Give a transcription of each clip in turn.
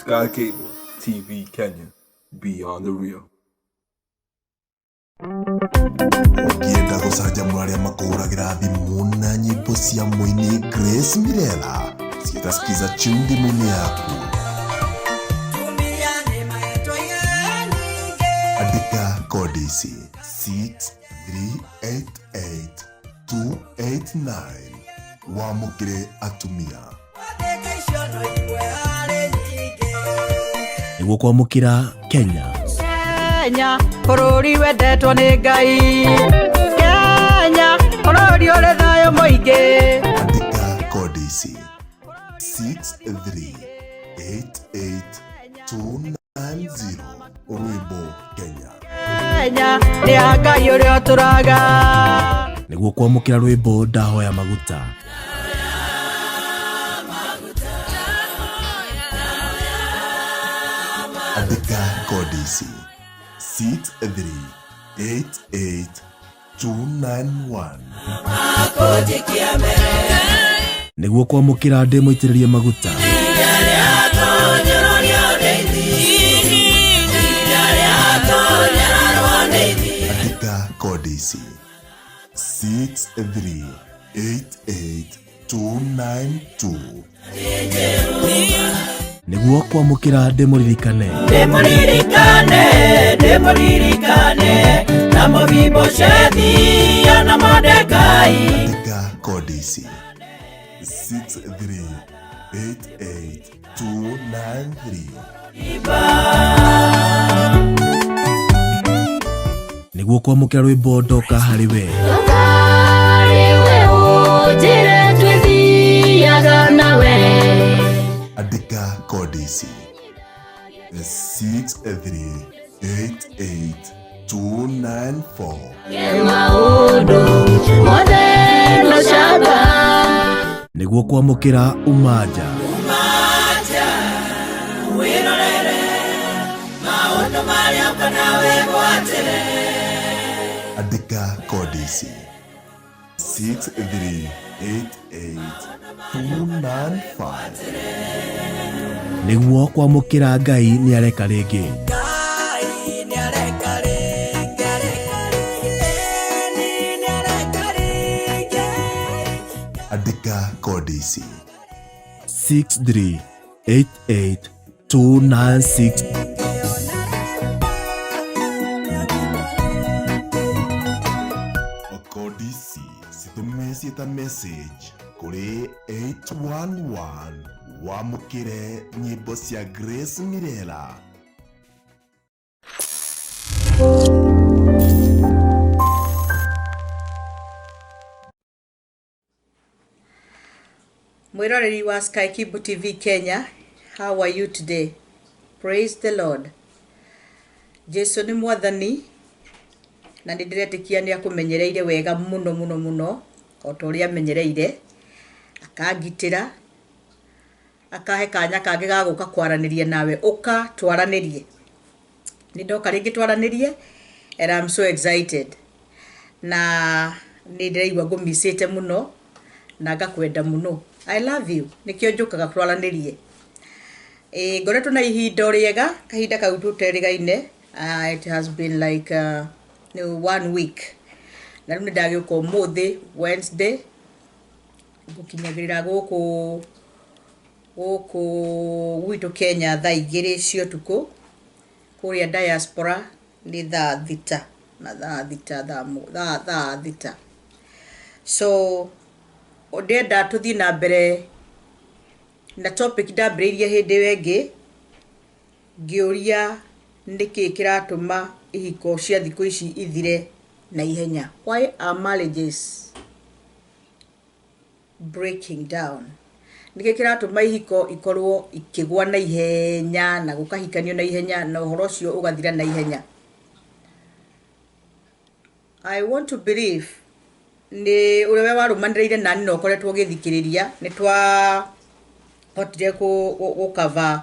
Sky Cable TV Kenya, beyond the real. Ũngĩenda gũcanjamũra arĩa makũhũragĩra thimũ na nyĩmbo cia mũini Grace Mirella ciĩta Skiza Tune thimũ-inĩ yaku. Andĩka kodi ici 6388289 wamũkĩre atumia. Nĩguo kwamũkĩra Kenya. Kenya bũrũri wendetwo nĩ Ngai, Kenya bũrũri ũrĩ thayũ mũingĩ. Andĩka kodi ici 6388290 rwĩmbo Kenya. Kenya nĩ ya Ngai ũrĩa ũtũraga. Nĩguo kwamũkĩra rwĩmbo Ndahoya Maguta. Andĩka kodi ici 6388291. Nĩguo kwamũkĩra ndĩ mũitĩrĩrie maguta. Andĩka kodi ici 6388292. Nĩguo kwamũkĩra ndĩmũririkane. Ndĩmũririkane, ndĩmũririkane na Mefiboshethi na Mordekai. Andĩka kodi ici 6388293. Nĩguo kwamũkĩra rwĩmbo Ndoka harĩ we. Andĩka kodi ici 6388294. Nĩguo kwamũkĩra Umaja. Andĩka kodi ici 6388295. Nĩguo kwamũkĩra Ngai nĩareka rĩngĩ. Andĩka kodi ici 6388296. Kodi ici citũme ciĩta message kũrĩ 811 wamũkĩre nyĩmbo cia Grace Mirella. Mwĩroreri wa Sky Kibu TV Kenya, how are you today? Praise the Lord. Jesu nĩ mwathani na nĩ ndĩretĩkia nĩ akũmenyereire wega mũno mũno mũno o ta ũrĩa amenyereire, akangitĩra, akahe kanya kangĩ ga gũka kwaranĩria nawe, ũka twaranĩrie. Nĩ ndoka rĩngĩ twaranĩrie and I'm so excited. Na nĩ ndĩraigua ngũmicĩte mũno na ngakwenda mũno. I love you. Nĩkĩo njũkaga twaranĩrie. Ĩĩ ngoretwo na ihinda rĩega, kahinda kau tũterĩgaine. It has been like 1 week. Na rĩu nĩ ndagĩũka ũmũthĩ Wednesday ngũkinyagĩrĩra gũkũ gũkũ gwitũ Kenya thaa igĩrĩ cia ũtukũ, kũrĩa diaspora nĩ thaa thita na thaa thita thaa thaa thita. So ndĩrenda tũthiĩ na mbere na topic ndambĩrĩirie hĩndĩ ĩyo ĩngĩ ngĩũria nĩkĩ kĩratũma ihiko cia thikũ ici ithire na ihenya. Why are marriages breaking down? Nĩkĩ kĩratũma ihiko ikorwo ikĩgwa na ihenya na gũkahikanio na ihenya na ũhoro ũcio ũgathira na ihenya? I want to believe nĩ ũrĩa we warũmanĩrĩire nani na ũkoretwo ũgĩthikĩrĩria nĩ twahotire gũ cover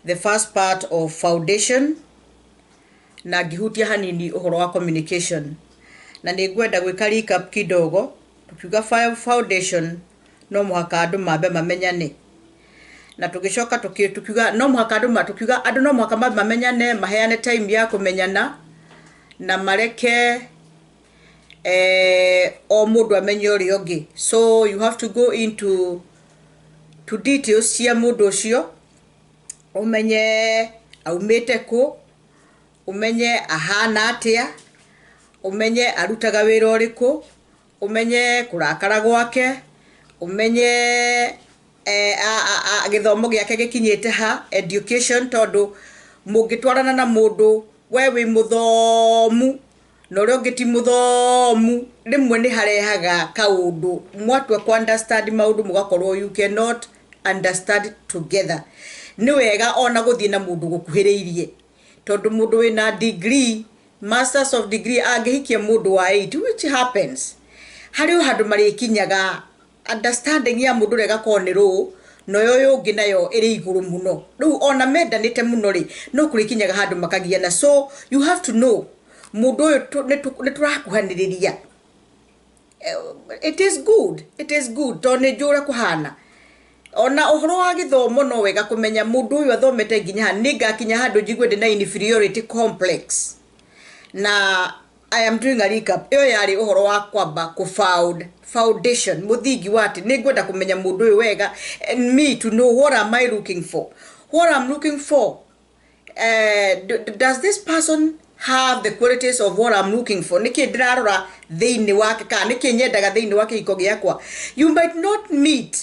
the first part of foundation na ngĩhutia hanini ũhoro wa communication, na nĩ ngwenda gwĩka recap kidogo. Tukiuga foundation no mũhaka andũ mambe mamenyane, Na tũgĩcoka tukiuga no mũhaka andũ tukiuga andũ no mũhaka mamenyane, maheane time ya kũmenyana na mareke o mũndũ amenye ũrĩa ũngĩ. So you have to go into to details cia mũndũ ũcio, ũmenye aumĩte kũ, ũmenye ahana atĩa, ũmenye arutaga wĩra ũrĩkũ, ũmenye kũrakara gwake, ũmenye gĩthomo gĩake gĩkinyĩte ha, education, tondũ mũngĩtwarana na mũndũ we wĩ mũthomu na ũrĩa ũngĩ ti mũthomu, rĩmwe nĩ harehaga kaũndũ mwatua ku understand maũndũ mũgakorwo you cannot understand together. Nĩ wega ona gũthiĩ na mũndũ gũkuhĩrĩirie, tondũ mũndũ wĩna degree, masters of degree, angĩhikia mũndũ wa 8, which happens, harĩ o handũ marĩkinyaga understanding ya mũndũ ũrĩa ĩgakorwo nĩ rũũ na ũyũ ũngĩ nayo ĩrĩ igũrũ mũno. Rĩu ona mendanĩte mũno rĩ, no kũrĩkinyaga handũ makagiana. So you have to know mũndũ ũyũ nĩ tũrakuhanĩrĩria. It is good, it is good, tondũ nĩ njũĩ ũrĩa kũhana. Ona ũhoro wa gĩthomo, no wega kũmenya mũndũ ũyũ athomete nginya ha, nĩ ngakinya handũ njigue ndĩ na inferiority complex. Na I am doing a recap. Ĩyo yarĩ ũhoro wa kwamba kũ found foundation, mũthingi wa atĩ nĩ ngwenda kũmenya mũndũ ũyũ wega and me to know what am I looking for, what I'm looking for. Does this person have the qualities of what I'm looking for? Nĩkĩ ndĩrarora thĩinĩ wake, kana nĩkĩ nyendaga thĩinĩ wa kĩhiko gĩakwa? You might not meet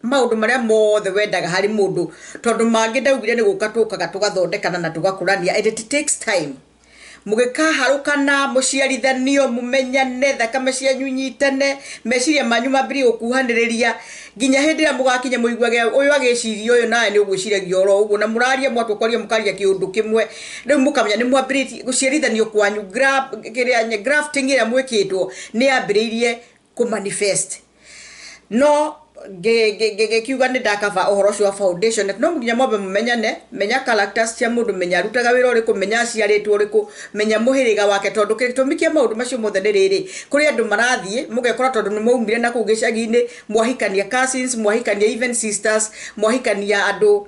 maũndũ marĩa mothe wendaga harĩ mũndũ, tondũ mangĩ ndaugire nĩ gũka tũkaga tũgathondekana na tũgakũrania, and it takes time mũgĩkaharũkana, mũciarithanio, mũmenyane, thakame cianyu nyitane, meciria manyu mambĩrĩrie gũkuhanĩrĩria, nginya hĩndĩ ĩrĩa mũgakinya mũiguage ũyũ agĩciria ũyũ nawe nĩ ũgwĩciragia oro ũguo, na mũraria, mwatua kwaria mũkaria kĩũndũ kĩmwe. Rĩu mũkamenya nĩ mwambĩrĩtie gũciarithanio kwanyu, kĩrĩa grafting ĩrĩa mwĩkĩtwo nĩ yambĩrĩirie kũmanifest. No ngĩkiuga nĩ ndakaba ũhoro ũcio wa foundation, no nginya mwambe mũmenyane. Menya characters cia mũndũ, menya arutaga wĩra ũrĩkũ, menya aciarĩtwo ũrĩkũ, menya mũhĩrĩga wake, tondũ gĩtũmi kĩa maũndũ macio mothe nĩ rĩrĩ: kũrĩ andũ marathiĩ mũgekora tondũ nĩ mwaumire na kũu gĩcagi-inĩ, mwahikania cousins, mwahikania even sisters, mwahikania andũ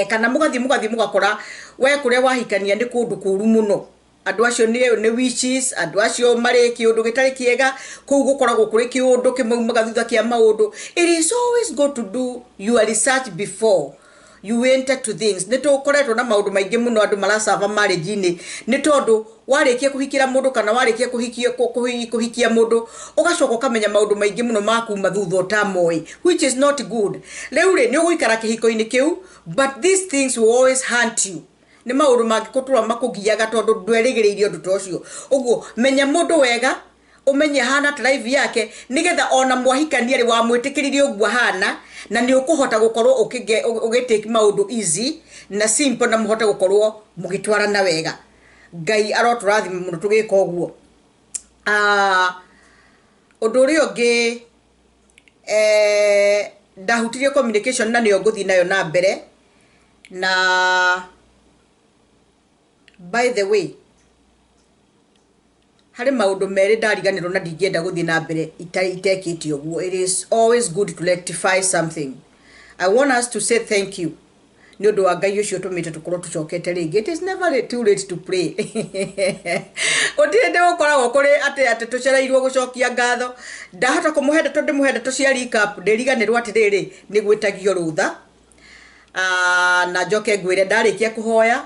kana mũgathiĩ mũgakora we kũrĩa wahikania nĩ kũndũ kũru mũno. Andũ acio nĩ witches, andũ acio marĩ kĩũndũ gĩtarĩ kĩega kũu, gũkoragwo kũrĩ kĩũndũ kĩmaumaga thutha kĩa maũndũ. It is always good to do your research before you enter to things. Nĩ tũkoretwo na maũndũ maingĩ mũno andũ maracaba marriage-inĩ, nĩ tondũ warĩkia kũhikĩra mũndũ kana warĩkia kũhikia mũndũ, ũgacoka ũkamenya maũndũ maingĩ mũno ma kuma thutha ũtamoĩ, which is not good. Rĩu rĩ, nĩ ũgũikara kĩhiko-inĩ kĩu, but these things will always haunt you. Nĩ maũndũ mangĩgũtũra makũgiaga tondũ ndwerĩgĩrĩire ũndũ ta ũcio. Ũguo menya mũndũ wega, ũmenye hana ta life yake, nĩgetha ona mwahikania rĩ, wamwĩtĩkĩririe ũguo ahana, na nĩ ũkũhota gũkorwo ũgĩtake maũndũ easy na simple, na mũhote gũkorwo mũgĩtwarana wega. Ngai arotũrathima mũno tũgĩka ũguo. Ũndũ ũrĩa ũngĩ ndahutirie communication, na nĩyo ngũthiĩ nayo na mbere. Na by the way, harĩ maũndũ merĩ ndariganĩrwo na ndingĩenda gũthiĩ na mbere itekĩte ũguo. It is always good to rectify something. I want us to say thank you nĩ ũndũ wa Ngai ũcio ũtũmĩte tũkorwo tũcokete rĩngĩ. It is never too late to pray. Gũtirĩ hĩndĩ gũkoragwo kũrĩ atĩ tũcereirwo gũcokia ngatho. Ndahota kũmũhe ndeto, ndĩmũhe ndeto cia recap, ndĩriganĩrwo atĩrĩrĩ, nĩ gwĩtagio rũtha. Na njoke ngwĩre ndarĩkia kũhoya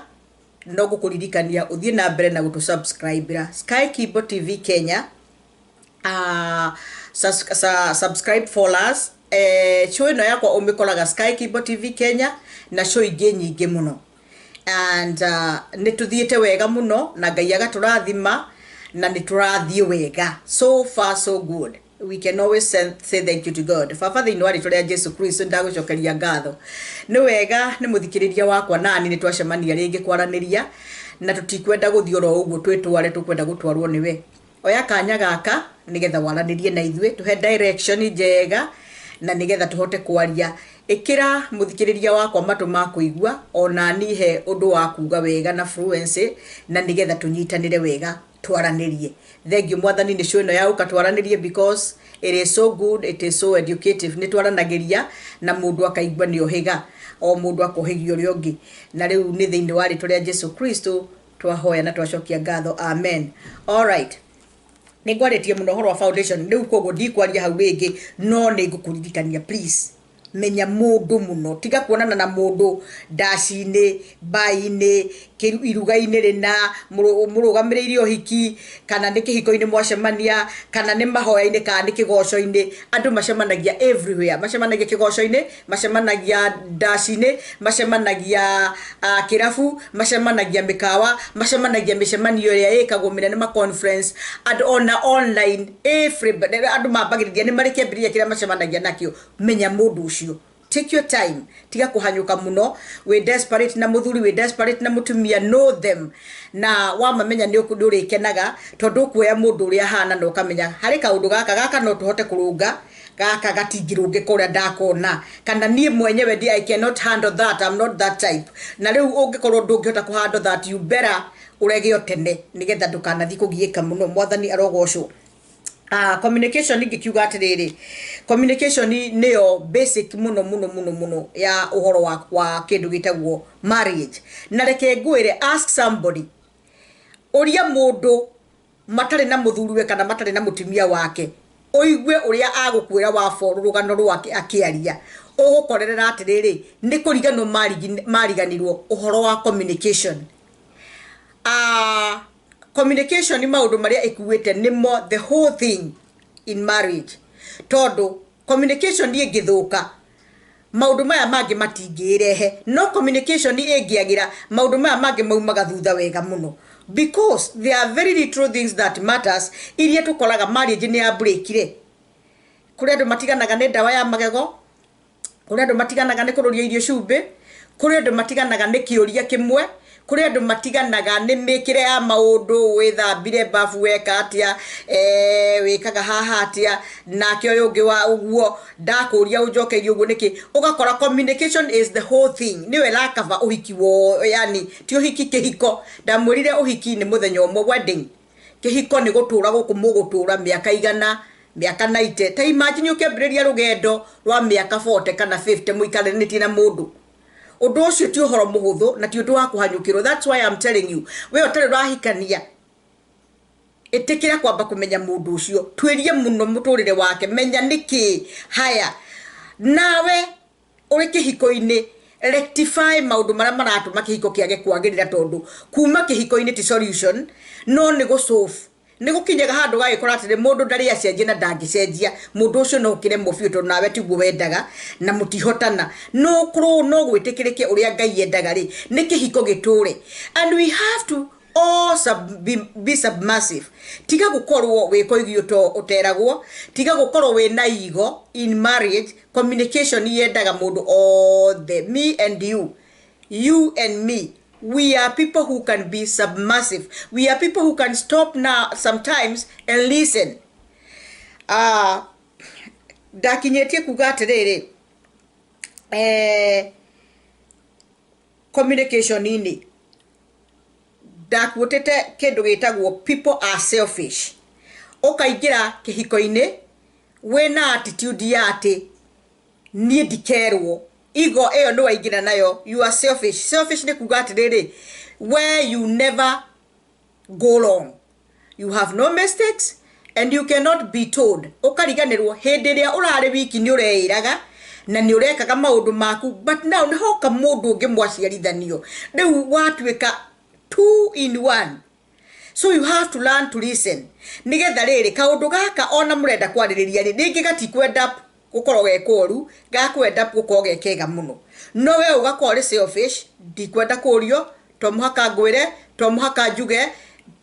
no ngũkũririkania ũthiĩ na mbere na gũtũ subscribe Sky Kibo TV Kenya. Subscribe for us. Show ĩno yakwa ũmĩkoraga Sky Kibo TV Kenya na show ingĩ nyingĩ mũno, and nĩ tũthiĩte wega mũno na Ngai agatũrathima na nĩ tũrathiĩ wega. So far so good. We can always say thank you to God. Baba, thĩinĩ wa rĩtwa rĩa Jesu Kristo, ndagũcokeria ngatho. Nĩ wega nĩ mũthikĩrĩria wakwa nani nĩ twacemania rĩngĩ kwaranĩria, na tũtikwenda gũthiĩ oro ũguo twĩtware, tũkwenda gũtwarwo nĩwe. Oya kanya gaka nĩgetha waranĩrie na ithuĩ, tũhe direction njega na nĩgetha tũhote kwaria. Ĩkĩra mũthikĩrĩria wakwa matũ ma kũigua, ona niĩ he ũndũ wa kuga wega na fluency, na nĩgetha tũnyitanĩre wega. Twaranĩrie. Thengiũ Mwathani nĩ show ĩno ya Ũka Twaranĩrie, because it is so good, it is so educative. Nĩ twaranagĩria na mũndũ akaigua nĩ ohĩga, o mũndũ akohĩgia ũrĩa ũngĩ. Na rĩu nĩ thĩinĩ wa rĩtwa rĩa Jesu Kristo twahoya na twacokia ngatho, amen. Alright, nĩ ngwarĩtie mũno ũhoro wa foundation rĩu, koguo ndikwaria hau rĩngĩ, no nĩ ngũkũririkania, please menya mũndũ mũno. Tiga kuonana na mũndũ ndaci-inĩ, mbai-inĩ, iruga-inĩ rĩna mũrũgamĩrĩire ũhiki, kana nĩ kĩhiko-inĩ mwacemania, kana nĩ mahoya-inĩ, kana nĩ kĩgoco-inĩ. Andũ macemanagia everywhere, macemanagia kĩgoco-inĩ, macemanagia ndaci-inĩ, macemanagia kĩrabu, macemanagia mĩkawa, macemanagia mĩcemanio ĩrĩa ĩkagwo mĩnene, ma conference, andũ ona online, everybody. Andũ mambagĩrĩria nĩ marĩ kĩambĩrĩria kĩrĩa macemanagia nakĩo. Menya mũndũ ũcio, take your time, tiga kũhanyũka mũno wĩ desperate na mũthuri, wĩ desperate na mũtumia. Know them, na wamamenya nĩ ũrĩkenaga, tondũ ũkuoya mũndũ ũrĩa ahana na ũkamenya harĩ kaũndũ gaka, gaka no tũhote kũrũnga, gaka gatingĩrũngĩka ũrĩa ndakona, kana niĩ mwenyewe ndi I cannot handle that, I'm not that type. Na rĩu ũngĩkorwo ndũngĩhota kũ handle that, you better ũrege o tene, nĩgetha ndũkanathiĩ kũgiĩka mũno. Mwathani arogocwo. Communication, ingĩkiuga atĩrĩrĩ, communication nĩyo basic mũno mũno mũno mũno ya ũhoro wa kĩndũ gĩtagwo marriage. Na reke ngwĩre, ask somebody, ũria mũndũ matarĩ na mũthuriwe kana matarĩ na mũtumia wake, ũigue ũrĩa agũkwĩra waboru rũgano rwake akĩaria. Ũgũkorerera atĩrĩrĩ, nĩ kũriganwo mariganirwo ũhoro wa communication. Communication nĩ maũndũ marĩa ĩkuĩte nĩmo the whole thing in marriage, tondũ communication ĩngĩthũka, maũndũ maya mangĩ matingĩrehe. No communication ĩngĩagĩra, maũndũ maya mangĩ maumaga thutha wega mũno, because there are very little things that matters iria tũkoraga marriage nĩ ya breakire. Kũrĩ andũ matiganaga nĩ ndawa ya magego, kũrĩ andũ matiganaga nĩ kũrũria irio cumbĩ, kũrĩ andũ matiganaga nĩ kĩũria kĩmwe, kũrĩ andũ matiganaga nĩ mĩkĩre ya maũndũ, wĩthambire bafu weka atĩa, wĩkaga haha atĩa, nake ũyũ ũngĩ wa ũguo ndakũria ũnjokeirie ũguo nĩkĩ. Ũgakora communication is the whole thing, nĩyo ĩrakaba ũhiki wo, yani ti ũhiki, kĩhiko. Ndamwĩrire ũhiki nĩ mũthenya ũmwe, wedding. Kĩhiko nĩ gũtũra gũkũ mũgũtũra mĩaka 100, mĩaka 90. Ta imagine ũkĩambĩrĩria rũgendo rwa mĩaka 40 kana 50 mũikaranĩtie na mũndũ. Ũndũ ũcio ti ũhoro mũhũthũ na ti ũndũ wa kũhanyũkĩrwo. That's why I'm telling you, we ũtarĩ ũrahikania, ĩtĩkĩra kwamba kũmenya mũndũ ũcio, tuĩrie mũno mũtũrĩre wake, menya nĩkĩ haya. Nawe ũrĩ kĩhiko-inĩ, rectify maũndũ marĩa maratũma kĩhiko kĩage kwagĩrĩra, tondũ kuma kĩhiko-inĩ ti solution, no nĩ gũsolve. Nĩ gũkinyaga handũ gagĩkora atĩrĩ, mũndũ ndarĩ acenjia na ndangĩcenjia. Mũndũ ũcio no ũkĩremwo biũ, tondũ nawe tiguo wendaga na mũtihotana. No korwo no gwĩtĩkĩrĩke ũrĩa Ngai endaga rĩ, nĩ kĩhiko gĩtũre, and we have to all be submissive. Tiga gũkorwo wĩkoigio to ũteragwo, tiga gũkorwo wĩna ego in marriage. Communication yendaga mũndũ othe, me and you, you and me. We are people who can be submissive, we are people who can stop now sometimes and listen. Ndakinyĩtie kuga atĩrĩrĩ, communication-inĩ ndakuĩtĩte kĩndũ gĩtagwo people are selfish. Ũkaingĩra kĩhiko-inĩ wĩna attitude ya atĩ niĩ ndikerwo, ego ĩyo nĩ waingĩra nayo, you are selfish. Selfish nĩ kuga atĩrĩrĩ, where you never go wrong, you have no mistakes and you cannot be told. Ũkariganĩrwo hĩndĩ ĩrĩa ũrarĩ wiki nĩ ũreĩraga na nĩ ũrekaga maũndũ maku, but now nĩ hoka mũndũ ũngĩ mwaciarithanio, rĩu watuĩka two in one. So you have to learn to listen, nigetha rĩrĩ kaũndũ gaka ona mũrenda kwarĩrĩria rĩ, rĩngĩ gatikwenda gũkorwo ge koru, gakwenda gũkorwo ge kega mũno, no we ũgakorwo ũrĩ selfish. Ndikwenda kũrio, to mũhaka ngwĩre, to mũhaka njuge,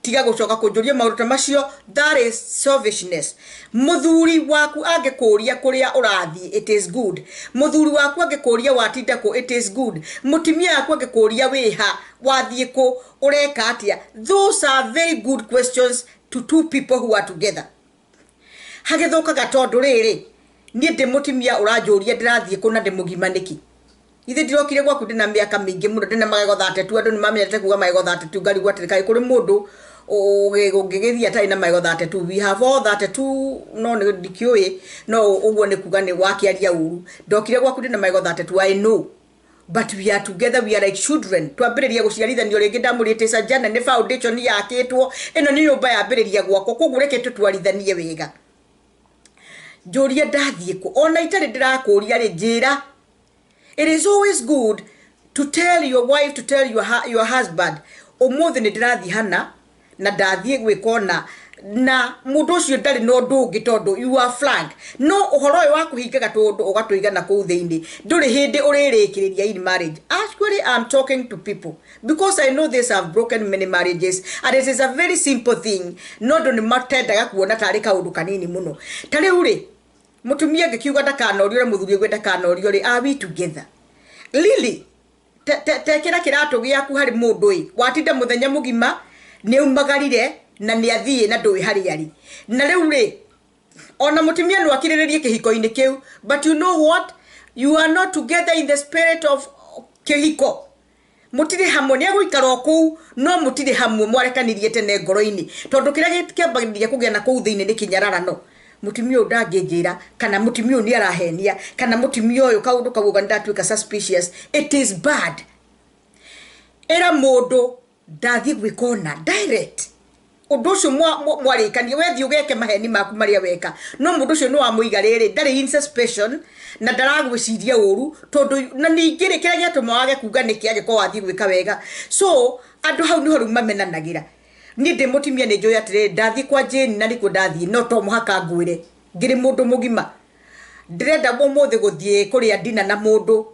tiga gũcoka kũnjũria maũndũ ta macio. That is selfishness. Mũthuri waku angĩkũria kũrĩa ũrathiĩ, it is good. Mũthuri waku angĩkũria watinda kũ, it is good. Mũtumia waku angĩkũria wĩha, wathiĩ kũ, ũreka atĩa, those are very good questions to two people who are together. Hagĩthũkaga tondũ rĩrĩ, niĩ ndĩ mũtumia, ũranjũria ndĩrathiĩ kũ na ndĩ mũgima nĩkĩ? Ithe ndirokire gwaku ndĩna mĩaka mĩingĩ mũno, ndĩna magego 32. Andũ nĩ mamenyete kuga magego 32, ngarigwo atĩrĩ, kaĩ kũrĩ mũndũ Ũngĩgĩthiĩ atarĩ na magego 32, we have all 32, no nĩ ndikĩũĩ, no ũguo nĩ kuga nĩ wakĩaria ũru. Ndokire gwaku ndĩ na magego 32, I know, but we are together, we are like children. Twambĩrĩria gũciarithanio rĩngĩ, ndamũrĩte cajana nĩ foundation yakĩtwo, ĩno nĩ nyũmba yambĩrĩria gwakwo, koguo reke tũtwarithanie wega. Njũrie ndathiĩ kũ, ona itarĩ ndĩrakũria rĩ, njĩra. It is always good to tell your wife, to tell your husband, ũmũthĩ nĩ ndĩrathiĩ hana na ndathiĩ gwĩka ũna, na mũndũ ũcio ndarĩ na ũndũ ũngĩ tondũ you are frank. No ũhoro ũyũ wa kũhingaga tũũndũ ũgatũiga na kũu thĩinĩ, ndũrĩ hĩndĩ ũrĩrĩkĩrĩria in marriage. Actually, I'm talking to people because I know this have broken many marriages, and it is a very simple thing, no andũ nĩ matendaga kuona tarĩ kaũndũ kanini mũno. Ta rĩu rĩ, mũtumia angĩkiuga ndakanorio na mũthuri ũguo ndakanorio rĩ, are we together really? Tekĩra kĩratũ gĩaku harĩ mũndũ ĩ watinda mũthenya mũgima, nĩ aumagarire na nĩ athiĩ na ndũĩ harĩa arĩ. Na rĩu rĩ, ona mũtumia no akirĩrĩrie kĩhiko-inĩ kĩu, but you know what? You are not together in the spirit of kĩhiko. Mũtirĩ hamwe. Nĩ agũikara o kũu, no mũtirĩ hamwe, mwarekanirie tene ngoro-inĩ, tondũ kĩrĩa kĩambagĩrĩria kũgĩa na kũu thĩinĩ nĩ kĩnyararano. Mũtumia ũyũ ndangĩnjĩra, kana mũtumia ũyũ nĩ arahenia, kana mũtumia ũyũ kaũndũ kau nĩ ndatuĩka suspicious. It is bad. Ĩra mũndũ ndathiĩ gwĩka ũna, direct ũndũ ũcio mwarĩkania. Wethiĩ ũgeke maheni maku marĩa weka, no mũndũ ũcio nĩ wamũiga rĩrĩ, ndarĩ in suspension na ndaragwĩciria ũru, tondũ na ningĩ rĩ, kĩrĩa gĩatũma wage kuga nĩkĩ angĩkorwo wathiĩ gwĩka wega? So andũ hau nĩho rĩu mamenanagĩra. Niĩ ndĩ mũtumia nĩ njũĩ atĩrĩrĩ, ndathiĩ kwa Jane na nĩkuo ndathiĩ, no to mũhaka ngwĩre. Ngĩrĩ mũndũ mũgima, ndĩrenda ũmũthĩ gũthiĩ kũrĩa ndina na mũndũ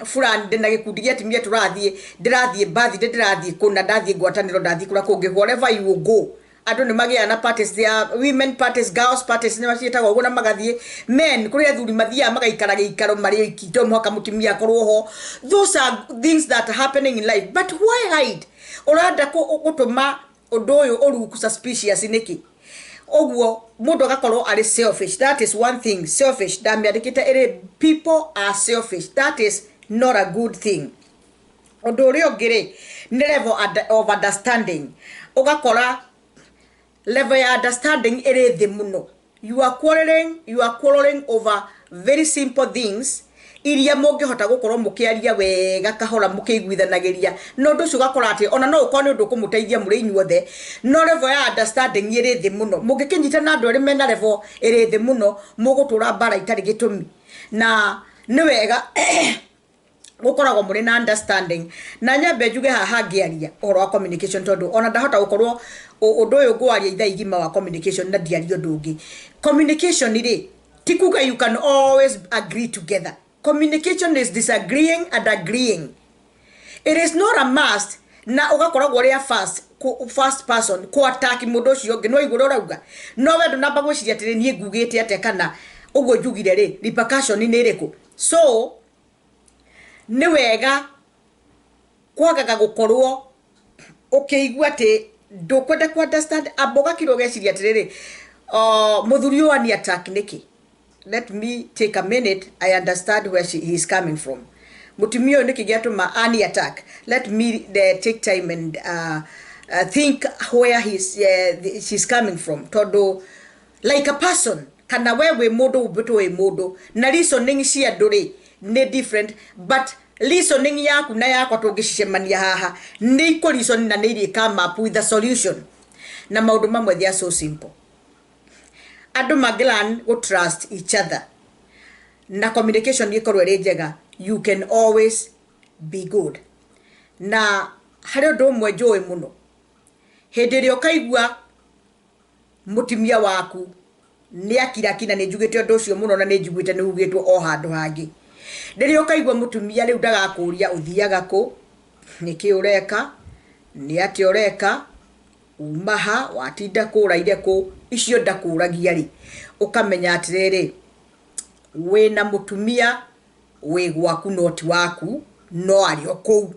fulani, ndĩna gĩkundi gĩa atumia tũrathiĩ, ndĩrathiĩ birthday, ndĩrathiĩ kũna, ndathiĩ ngwatanĩro, ndathiĩ kũrĩa kũngĩ, wherever you will go. Andũ nĩ magĩaga na parties cia women parties, girls parties nĩ maciĩtaga ũguo, na magathiĩ men, kũrĩ athuri mathiaga magaikara gĩikaro marĩ oiki, to mũhaka mũtumia akorwo ho. Those are things that are happening in life, but why hide? Ũrenda gũtũma ũndũ ũyũ ũruku suspicious nĩkĩ? Ũguo mũndũ agakorwo arĩ selfish. That is one thing, selfish. Ndamĩandĩkĩte ĩrĩ people are selfish. That is not a good thing. Ũndũ ũrĩa ũngĩ rĩ, nĩ level of understanding. Ũgakora level ya understanding ĩrĩ thĩ mũno. You are quarreling over very simple things iria mũngĩhota gũkorwo mũkĩaria wega kahora, mũkĩiguithanagĩria, na ũndũ ũcio ũgakora atĩ ona no ũkorwo nĩ ũndũ ũkũmũteithia mũrĩ inyuothe, no level ya understanding ĩrĩ thĩ mũno. Mũngĩkĩnyitana andũ erĩ mena level ĩrĩ thĩ mũno, mũgũtũra mbara itarĩ gĩtũmi. Na nĩ wega gũkoragwo mũrĩ na understanding. Na nyambe njuge haha ngĩaria ũhoro wa communication, tondũ ona ndahota gũkorwo ũndũ ũyũ ngwaria ithaa igima wa communication na ndiaria ũndũ ũngĩ. Communication rĩ, ti kuga you can always agree together. Communication is disagreeing and agreeing. It is not a must na ũgakoragwo ũrĩ a first person ku attack mũndũ ũcio ũngĩ. No igũrũ ũrauga, no we ndũnamba gwĩciria atĩrĩ, niĩ ngugĩte atĩa, kana ũguo njugire rĩ, repercussion nĩ ĩrĩkũ? So nĩ wega kwagaga gũkorwo ũkĩigua atĩ ndũkwenda ku understand, amba ũgakira ũgeciria atĩrĩrĩ, mũthuri ũyũ ani attack nĩkĩ? Let me take a minute, I understand where he is coming from. Mũtumia ũyũ nĩkĩ gĩatũma ani attack? Let me take time and think where she's coming from, tondũ like a person, kana we wĩ mũndũ ũmbĩtwo wĩ mũndũ, na reasoning cia andũ rĩ nĩ different, but reasoning yaku na yakwa tũngĩcemania haha nĩ ikũ reason na nĩ irĩ come up with a solution. Na maũndũ mamwe, they are so simple. Andũ mangĩ go trust each other na communication ĩkorwo ĩrĩ njega, you can always be good. Na harĩ ũndũ ũmwe njũĩ mũno, hĩndĩ ĩrĩa ũkaigua mũtumia waku nĩ akirakina, nĩ njugĩte ũndũ ũcio mũno na nĩ njiguĩte nĩ ugĩtwo o handũ hangĩ, rĩrĩa ũkaigua mũtumia rĩu ndagakũria ũthiaga kũ, nĩkĩ ũreka, nĩ atĩa ũreka, uma ha, watinda kũ, ũraire kũ, icio ndakũragia rĩ, ũkamenya atĩrĩrĩ, wĩna mũtumia wĩ gwaku no ti waku, no arĩ o kũu.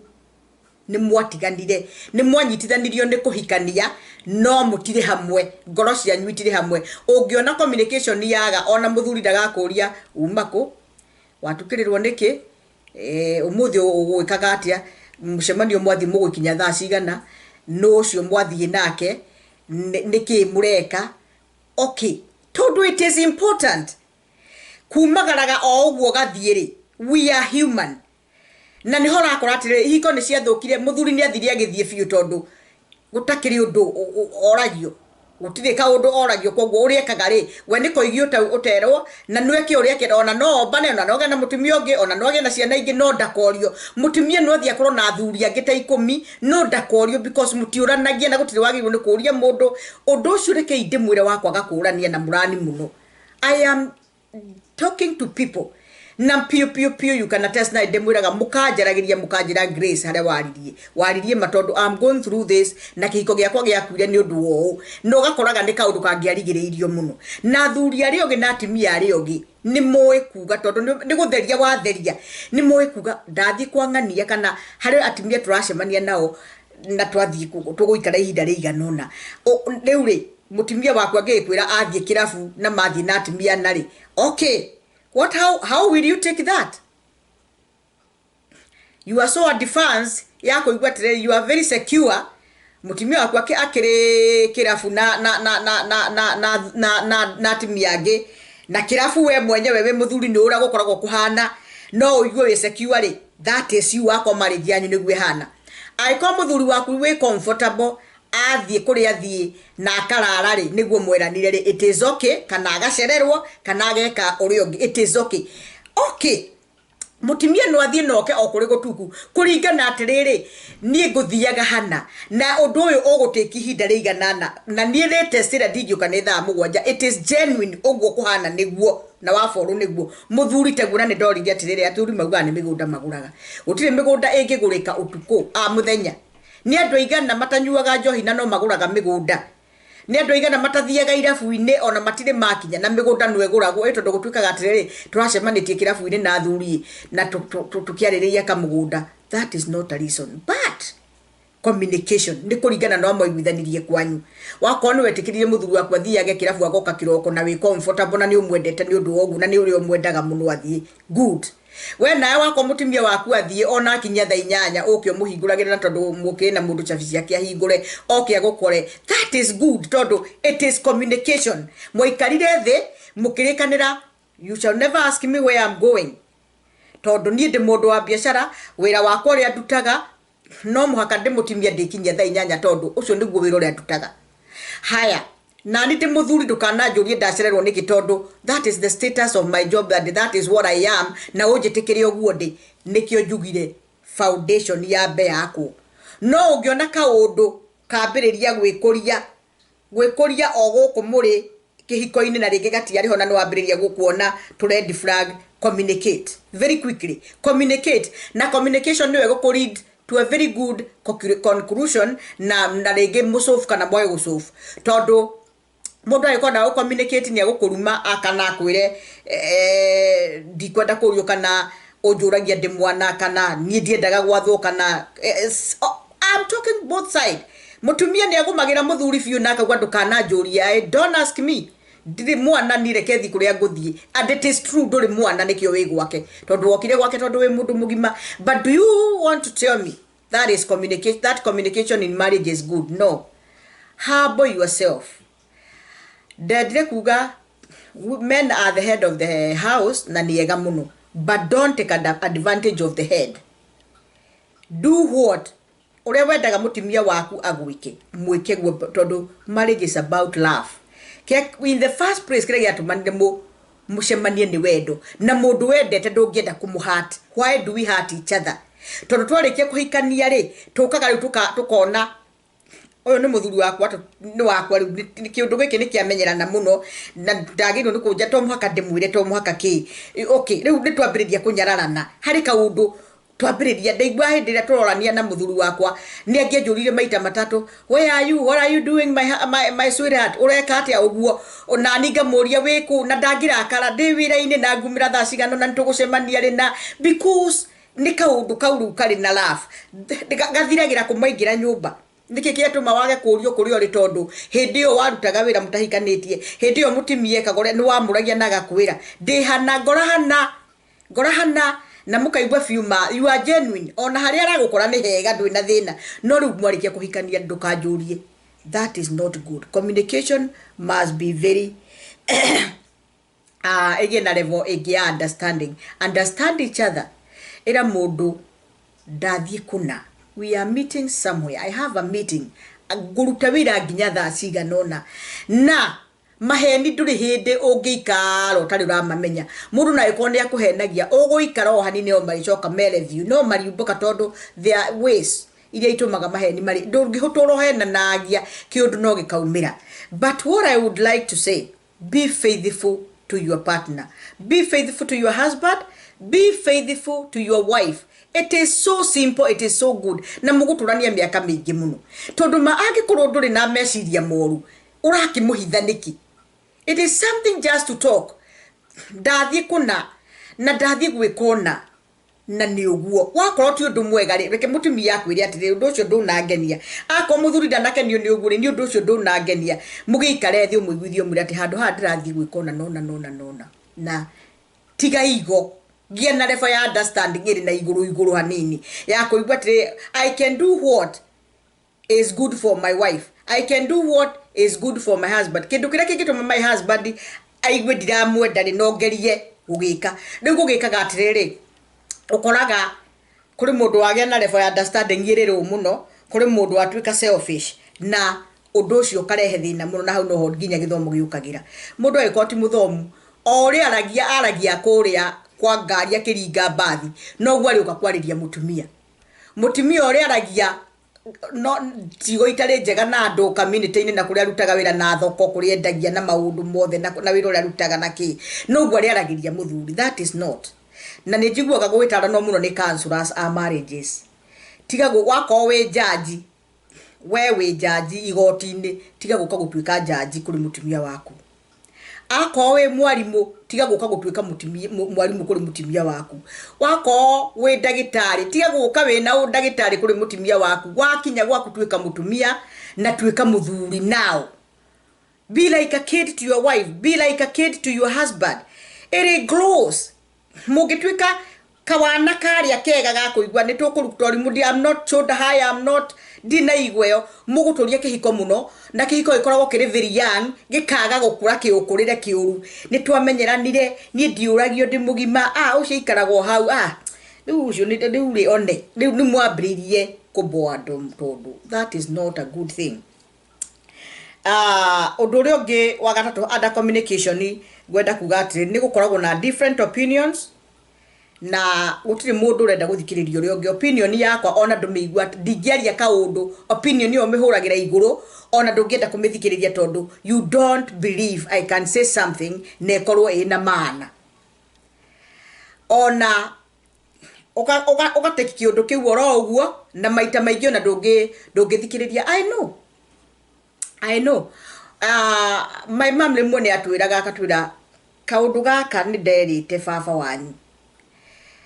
Nĩ mwatiganire, nĩ mwanyitithanirio nĩ kũhikania, no mũtirĩ hamwe, ngoro cianyu itirĩ hamwe. Ũngĩona communication yaga, ona mũthuri ndagakũria uma kũ, watukĩrĩrwo nĩkĩ, ũmũthĩ ũgwĩkaga atĩa, mũcemanio mwathi mũgũkinya thaa cigana. Nũ ũcio mwathiĩ nake? Nĩkĩ mũreka? Okay, tondũ it is important kumagaraga o ũguo gathiĩ rĩ, we are human. Na nĩho ũrakora atĩrĩrĩ, ihiko nĩ ciathũkire, mũthuri nĩ athire agĩthiĩ biũ tondũ gũtakĩrĩ ũndũ oragio, gũtirĩ kaũndũ oragio. Koguo ũrĩa ekaga rĩ, we nĩ koigio ũterwo na nĩ eke ũrĩa akenda, ona no ombane, ona no agĩe na mũtumia ũngĩ, ona no agĩe na ciana ingĩ, no ndakorio. Mũtumia no athiĩ akorwo na athuri angĩ ta 10, no ndakorio because mũtiũranagia na gũtirĩ wagĩrĩirwo nĩ kũũria mũndũ ũndũ ũcio. Rekei ndĩmwĩre wa kwaga kũũrania na mũrani mũno. I am talking to people na piũ piũ piũ, you can attest, na ndĩmwĩraga mũkanjaragĩria, mũkanjĩra, "Grace, harĩa waririe waririe ma, tondũ I'm going through this na kĩhiko gĩakwa gĩakuire nĩ ũndũ wa ũũ." Na ũgakoraga nĩ kaũndũ kangĩarigĩrĩirio mũno. Na athuri arĩa ũngĩ na atumia arĩa ũngĩ nĩ moĩ kuga, tondũ nĩ gũtheria watheria, nĩ moĩ kuga ndathiĩ kwa ng'ania kana harĩ atumia tũracemania nao na twathiĩ tũgũikara ihinda rĩigana ũna. Rĩu rĩ, mũtumia waku angĩgĩkwĩra athiĩ kĩrabu na mathiĩ na atumia na rĩ, okay, what how will you take that? You are so advanced ya kũigua atĩrĩrĩ, you are very secure. Mũtumia waku akĩrĩ kĩrabu na atumia angĩ na kĩrabu, we mwenyewe wĩ mũthuri nĩ ũrĩa gũkoragwo kũhana, no ũigue wĩ secure rĩ, that is you. Wakwa marriage yanyu nĩguo ĩhana. Angĩkorwo mũthuri waku wĩ comfortable athiĩ kũrĩa athiĩ na akarara rĩ, nĩguo mweranire rĩ, it is okay. Kana agacererwo kana ageka ũrĩa ũngĩ, it is okay. Okay, mũtumia no athiĩ noke o kũrĩ gũtuku kũringana atĩrĩrĩ, niĩ ngũthiaga hana na ũndũ ũyũ ũgũtĩki ihinda rĩigana na niĩ latest ĩrĩa ndingĩũka nĩ thaa 7. It is genuine ũguo kũhana nĩguo na waborũ nĩguo mũthuri teguo. Na nĩ ndoririe atĩrĩrĩ, athuri maugaga nĩ mĩgũnda magũraga, gũtirĩ mĩgũnda ĩngĩgũrĩka ũtukũ a mũthenya. Nĩ andũ aigana matanyuaga njohi na no magũraga mĩgũnda? Nĩ andũ aigana matathiaga irabu-inĩ ona matirĩ makinya na mĩgũnda no ĩgũragwo? Ĩ tondũ gũtuĩkaga atĩrĩrĩ, tũracemanĩtie kĩrabu-inĩ na athuri na tũkĩarĩrĩria kamũgũnda. That is not a reason, but communication nĩ kũringana na mwaiguithanirie kwanyu. Wakorwo nĩ wetĩkĩrire mũthuri waku athiage kĩrabu agoka kĩroko na wĩ comfortable na nĩ ũmwendete nĩ ũndũ wa ũguo na nĩ ũrĩa ũmwendaga mũno athiĩ, good. We nawe wakwa mũtumia waku athiĩ ona akinyia thaa 8, ũke ũmũhingũragĩre, na tondũ mũkĩrĩ na mũndũ cabi ciake ahingũre oke agũkore, that is good, tondũ it is communication. Mwaikarire thĩ mũkĩrĩkanĩra, "You shall never ask me where I'm going, tondũ niĩ ndĩ mũndũ wa biacara, wĩra wakwa ũrĩa ndutaga no mũhaka ndĩmũtimia ndĩkinyia thaa 8, tondũ ũcio nĩguo wĩra ũrĩa ndutaga." Haya, nani ndĩ mũthuri, ndũkananjũrie ndacererwo nĩkĩ, tondũ that is the status of my job and that is what I am, na ũnjĩtĩkĩre ũguo ndĩ. Nĩkĩo njugire foundation yambe yakwo. No ũngĩona kaũndũ kambĩrĩria gwĩkũria gwĩkũria o gũkũ mũrĩ kĩhiko-inĩ na rĩngĩ gatiarĩ ho na nĩ wambĩrĩria gũkuona tũ red flag, communicate very quickly. Communicate, na communication nĩyo ĩgũkũ lead to a very good conclusion na rĩngĩ mũcofu kana mwage gũcofu, tondũ mũndũ angĩkorwo na communicate nĩ egũkũruma kana akwĩre, "Ndikwenda kũrio kana ũnjũragia ndĩ mwana," kana "Niĩ ndiendaga gwathwo," kana oh, I'm talking both side. Mũtumia nĩ agũmagĩra mũthuri biũ na akauga, "Ndũkananjũrie, I don't ask me, ndirĩ mwana, ni reke thiĩ kũrĩa ngũthiĩ." And it is true, ndũrĩ mwana, nĩkĩo wĩ gwake, tondũ wokire gwake tondũ wĩ mũndũ mũgima. But do you want to tell me that is communication, that communication in marriage is good? No. Humble yourself. Ndendire kuga men are the head of the house na nĩ ega mũno, but don't take advantage of the head. Do what ũrĩa wendaga mũtumia waku agwĩke, mwĩke guo, tondũ marriage is about love. In the first place, kĩrĩa gĩatũmanire mũcemanie nĩ wendo, na mũndũ wendete ndũngĩenda kũmũ hurt. Why do we hurt each other? Tondũ twarĩkia kũhikania rĩ, tũkaga rĩu tũkona ũyũ nĩ mũthuri wakwa, nĩ wakwa rĩu, kĩũndũ gĩkĩ nĩ kĩamenyerana mũno na ndagĩrĩirwo nĩ kũnja, to mũhaka ndĩmwĩre, to mũhaka kĩ. Okay, rĩu nĩ twambĩrĩria kũnyararana harĩ kaũndũ twambĩrĩria. Ndaigua hĩndĩ ĩrĩa tũrorania na mũthuri wakwa, nĩ angĩanjũrire maita matatũ, "Where are you? What are you doing, my sweetheart? Ũreka atĩa?" Ũguo nani ngamũria, "Wĩkũ?" Na ndangĩrakara, "Ndĩ wĩra-inĩ na ngumĩra thaa cigana na nĩtũgũcemania rĩ," na because nĩ kaũndũ kau rĩu karĩ na love. Gathiragĩra kũmaingĩra nyũmba. Nĩkĩ kĩatũma wage kũrio kũrĩa ũrĩ? Tondũ hĩndĩ ĩyo warutaga wĩra mũtahikanĩtie, hĩndĩ ĩyo mũtimia ekaga ũrĩa nĩ wamũragia na agakwĩra, "Ndĩ hana, ngora hana, ngora hana," Na mũkaigua biũ ma you are genuine, ona harĩa aragũkora nĩ hega, ndwĩ na thĩna. No rĩu mwarĩkia kũhikania, ndũkanjũrie. That is not good. Communication must be very ĩgĩe na level ĩngĩ ya understanding. Understand each other. Ĩra mũndũ, "Ndathiĩ kũna, we are meeting somewhere, I have a meeting, ngũruta wĩra nginya thaa cigana ũna." Na maheni ndũrĩ hĩndĩ ũngĩikara ũtarĩ ũramamenya. Mũndũ na angĩkorwo nĩ akũhenagia, ũgũikara o hanini no marĩcoka mere no mariumbũka, tondũ there are ways iria itũmaga maheni marĩ ndũngĩhũtũra ũhenanagia, kĩũndũ no gĩkaumĩra. But what I would like to say, be faithful to your partner, be faithful to your husband, be faithful to your wife. It is so simple, it is so good, na mũgũtũrania mĩaka mĩingĩ mũno, tondũ ma angĩkorwo ndũrĩ na meciria moru, ũrakĩmũhitha nĩkĩ? It is something just to talk, "Ndathiĩ kũna na ndathiĩ gwĩka ũna," na nĩ ũguo. Wakorwo ti ũndũ mwega rĩ, reke mũtumia akwĩre atĩrĩ, "Ũndũ ũcio ndũnangenia." Akorwo mũthuri ndanakenio nĩ ũguo rĩ, "Nĩ ũndũ ũcio ndũnangenia." Mũgĩikare thĩ, ũmũiguithie, ũmwĩre atĩ handũ haha ndĩrathiĩ gwĩka ũna nona nona nona, na tiga igo gĩa na level ya understanding ĩrĩ na igũrũ igũrũ hanini ya kũigua atĩrĩ, "I can do what is good for my wife, I can do what is good for my husband. Kĩndũ kĩrĩa kĩngĩtũma my husband aigue ndiramwenda rĩ, no ngerie gũgĩka." Rĩu gũgĩkaga atĩrĩrĩ, ũkoraga kũrĩ mũndũ wagĩa na level ya understanding ĩrĩ rũ mũno, kũrĩ mũndũ watuĩka selfish, na ũndũ ũcio ũkarehe thĩna mũno. Na hau noho nginya gĩthomo gĩũkagĩra. Mũndũ angĩkorwo ti mũthomu, o ũrĩa aragia aragia kũrĩa kwa ngari akĩringa mbathi, noguo arĩũka kwarĩria mũtumia. Mũtumia ũrĩa aragia no ciugo itarĩ njega na andũ community-inĩ na kũrĩa arutaga wĩra na thoko kũrĩa endagia na maũndũ mothe na wĩra ũrĩa arutaga na kĩ, noguo arĩaragĩria mũthuri. That is not. Na nĩ njiguaga gwĩtaranwo mũno nĩ counselors a marriages. Tiga wakorwo wĩ jaji, we wĩ jaji igoti-inĩ, tiga gũka gũtuĩka jaji kũrĩ mũtumia waku. Akorwo wĩ mwarimũ, tiga gũka gũtuĩka mwarimũ kũrĩ mũtumia waku. Wakorwo wĩ ndagĩtarĩ, tiga gũka wĩna ũndagĩtarĩ kũrĩ mũtumia waku. Wakinya gwaku, tuĩka mũtumia na tuĩka mũthuri. Now be like a kid to your wife, be like a kid to your husband. It grows. Mũngĩtuĩka kawana karĩa kega ga kũigua nĩ tũkũruta ũrimũ, I'm not shoulder high, I'm not ndina igweo, mũgũtũria kĩhiko mũno, na kĩhiko gĩkoragwo kĩrĩ very young, gĩkaga gũkũra kĩũkũrĩre kĩũru. Nĩ twamenyeranire, niĩ ndiũragio, ndĩ mũgima, ah, ũcio aikaragwo hau, ah, rĩu ũcio rĩu rĩ one rĩu nĩ mwambĩrĩirie kũboa andũ, tondũ that is not a good thing. Ũndũ ũrĩa ũngĩ wa gatatũ under communication ngwenda kuga atĩrĩ, nĩ gũkoragwo na different opinions, na gũtirĩ mũndũ ũrenda gũthikĩrĩria ũrĩa ũngĩ. Opinion yakwa ona ndũmĩigua, ndingĩaria kaũndũ, opinion ĩyo mĩhũragĩra igũrũ, ona ndũngĩenda kũmĩthikĩrĩria, tondũ you don't believe I can say something na ĩkorwo ĩna maana. Ona ũgateki kĩũndũ kĩu oro ũguo, na maita maingĩ ona ndũngĩthikĩrĩria. I know, I know. My mom rĩmwe nĩ atwĩraga, akatwĩra, "Kaũndũ gaka nĩ nderĩte baba wanyu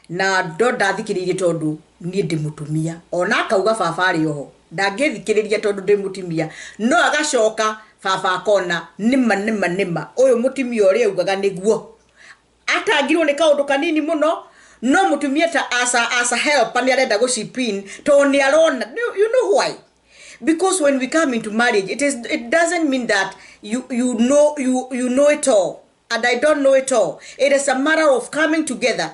na ndo ndathikĩrĩirie, tondũ niĩ ndĩ mũtumia." Ona akauga baba arĩ oho ndangĩthikĩrĩria tondũ ndĩ mũtumia, no agacoka baba akona nĩma nĩma nĩma ũyũ mũtumia ũrĩa augaga nĩguo atangirwo nĩ kaũndũ kanini mũno. No mũtumia ta as a helper nĩ arenda gũchip tondũ nĩ arona. You know why? Because when we come into marriage, it doesn't mean that you know it all and I don't know it all. It is a matter of coming together.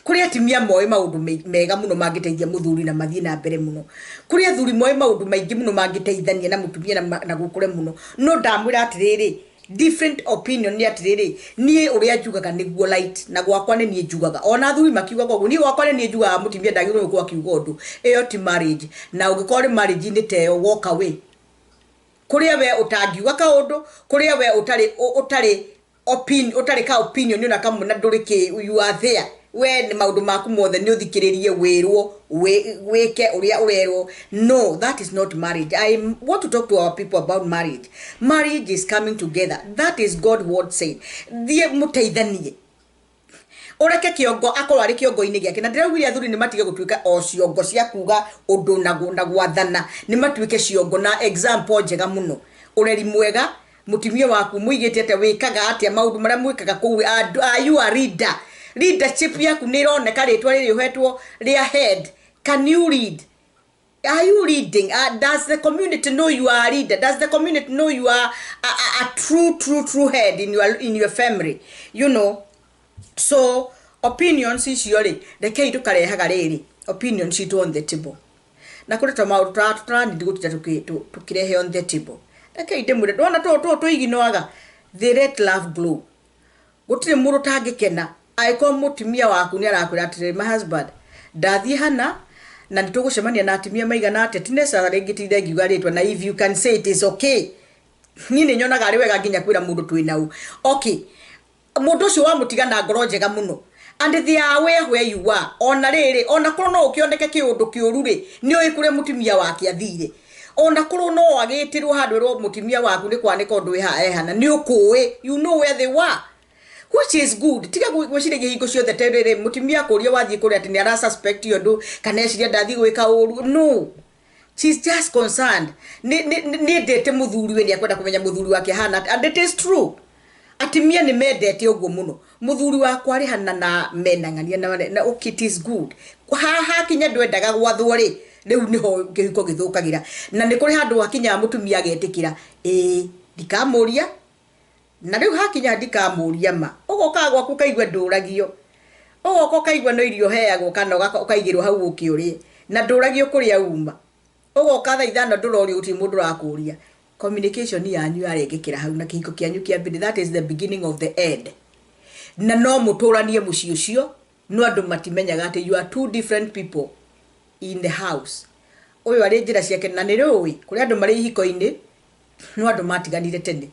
Kũrĩ atumia moĩ maũndũ mega mũno mangĩteithia mũthuri na mathiĩ na mbere mũno. Kũrĩ athuri moĩ maũndũ maingĩ mũno mangĩteithania na mũtumia na gũkũre mũno. No ndamwĩra atĩrĩrĩ, different opinion nĩ atĩrĩrĩ, niĩ ũrĩa njugaga nĩguo right, na gwakwa nĩ niĩ njugaga. Ona athuri makiugaga ũguo, "Niĩ gwakwa nĩ niĩ njugaga, mũtumia ndagĩrĩirwo gũkorwo akiuga ũndũ." Ĩyo ti marriage. Na ũngĩkorwo nĩ marriage inĩ ta ĩyo, walk away. Kũrĩa we ũtangiuga kaũndũ, kũrĩa we ũtarĩ opinion, ũtarĩ ka opinion ona kamwe, na ndũrĩ kĩ, you are there, we nĩ maũndũ maku mothe nĩ ũthikĩrĩrie, wĩrwo wĩke ũrĩa ũrerwo. No, that is not marriage. I want to talk to our people about marriage. Marriage is coming together. That is God word said. Thiĩ mũteithanie, ũreke kĩongo akorwo arĩ kĩongo-inĩ gĩake. Na ndĩraugire athuri nĩ matige gũtuĩka o ciongo cia kuga ũndũ na gwathana, nĩ matuĩke ciongo na example njega mũno, ũreri mwega. Mũtumia waku mũigĩte atĩa? Wĩkaga atĩa? Maũndũ marĩa mwĩkaga kũu, are you a leader? Leadership yaku nĩ ĩroneka rĩtwa rĩrĩ ũhetwo rĩa head. Can you lead? Are you leading? Does the community know you are a leader? Does the community know you are a true, true, true head in your family? So opinions icio rĩ, rekei tũkarehaga rĩrĩ opinion citũ on the table, na kũrĩ ta maũndũ tũranindi gũtinda tũkĩrehe on the table. Rekei ndĩmwĩre, ndona tũũ tũũ tũiginoaga, they let love glow. Gũtirĩ mũndũ ũtangĩkena angĩkorwo mũtumia waku nĩ arakwĩra atĩrĩrĩ, "My husband, ndathiĩ hana na nĩ tũgũcemania na atumia maigana atĩa." Ti necessary rĩngĩ tinde ngiuga rĩtwa, na if you can say it is okay. Niĩ nĩ nyonaga arĩ wega nginya kwĩra mũndũ twĩ nau. Okay, mũndũ ũcio wamũtiga na ngoro njega mũno, and they are aware where you are. Ona rĩrĩ, ona korwo no ũkĩoneke kĩũndũ kĩũru rĩ, nĩ ũĩ kũrĩa mũtumia wake athire. Ona korwo no agĩtĩrwo handũ ĩrwo mũtumia waku nĩ kwanĩka ũndũ wĩ ehana, nĩ ũkũĩ, you know where they were, which is good. Tiga gwĩciragia hingo ciothe terĩrĩ mũtumia kũria wathiĩ kũrĩa atĩ nĩ ara suspect ũndũ kana eciria ndathiĩ gwĩka ũru. No, she's just concerned, nĩ endete mũthuri we, nĩ akwenda kũmenya mũthuri wake ahana atĩa. And it is true, atumia nĩ mendete ũguo mũno, mũthuri wakwa arĩ hana na menang'ania na okay, it is good. Ha hakinya ndwendaga gwathwo rĩ, rĩu nĩho kĩhiko gĩthũkagĩra, na nĩ kũrĩ handũ hakinyaga mũtumia agetĩkĩra, ĩĩ, ndikamũria, na rĩu hakinya ndikamũria ma ũgokaga gwaku ũkaigua ndũragio, ũgoka ũkaigua no irio heagwo kana ũkaigĩrwo hau ũke ũrĩe, na ndũragio kũrĩa uma. Ũgoka thaa 5, ndũrorio, gũtirĩ mũndũ ũrakũria. Communication yanyu yarengekera hau na kĩhiko kĩanyu kĩambĩrĩria, that is the beginning of the end. Na no mũtũranie mũciĩ ũcio, no andũ matimenyaga atĩ you are two different people in the house. Ũyũ arĩ njĩra ciake, na nĩ rũĩ kũrĩ andũ marĩ ihiko-inĩ no andũ matiganire tene,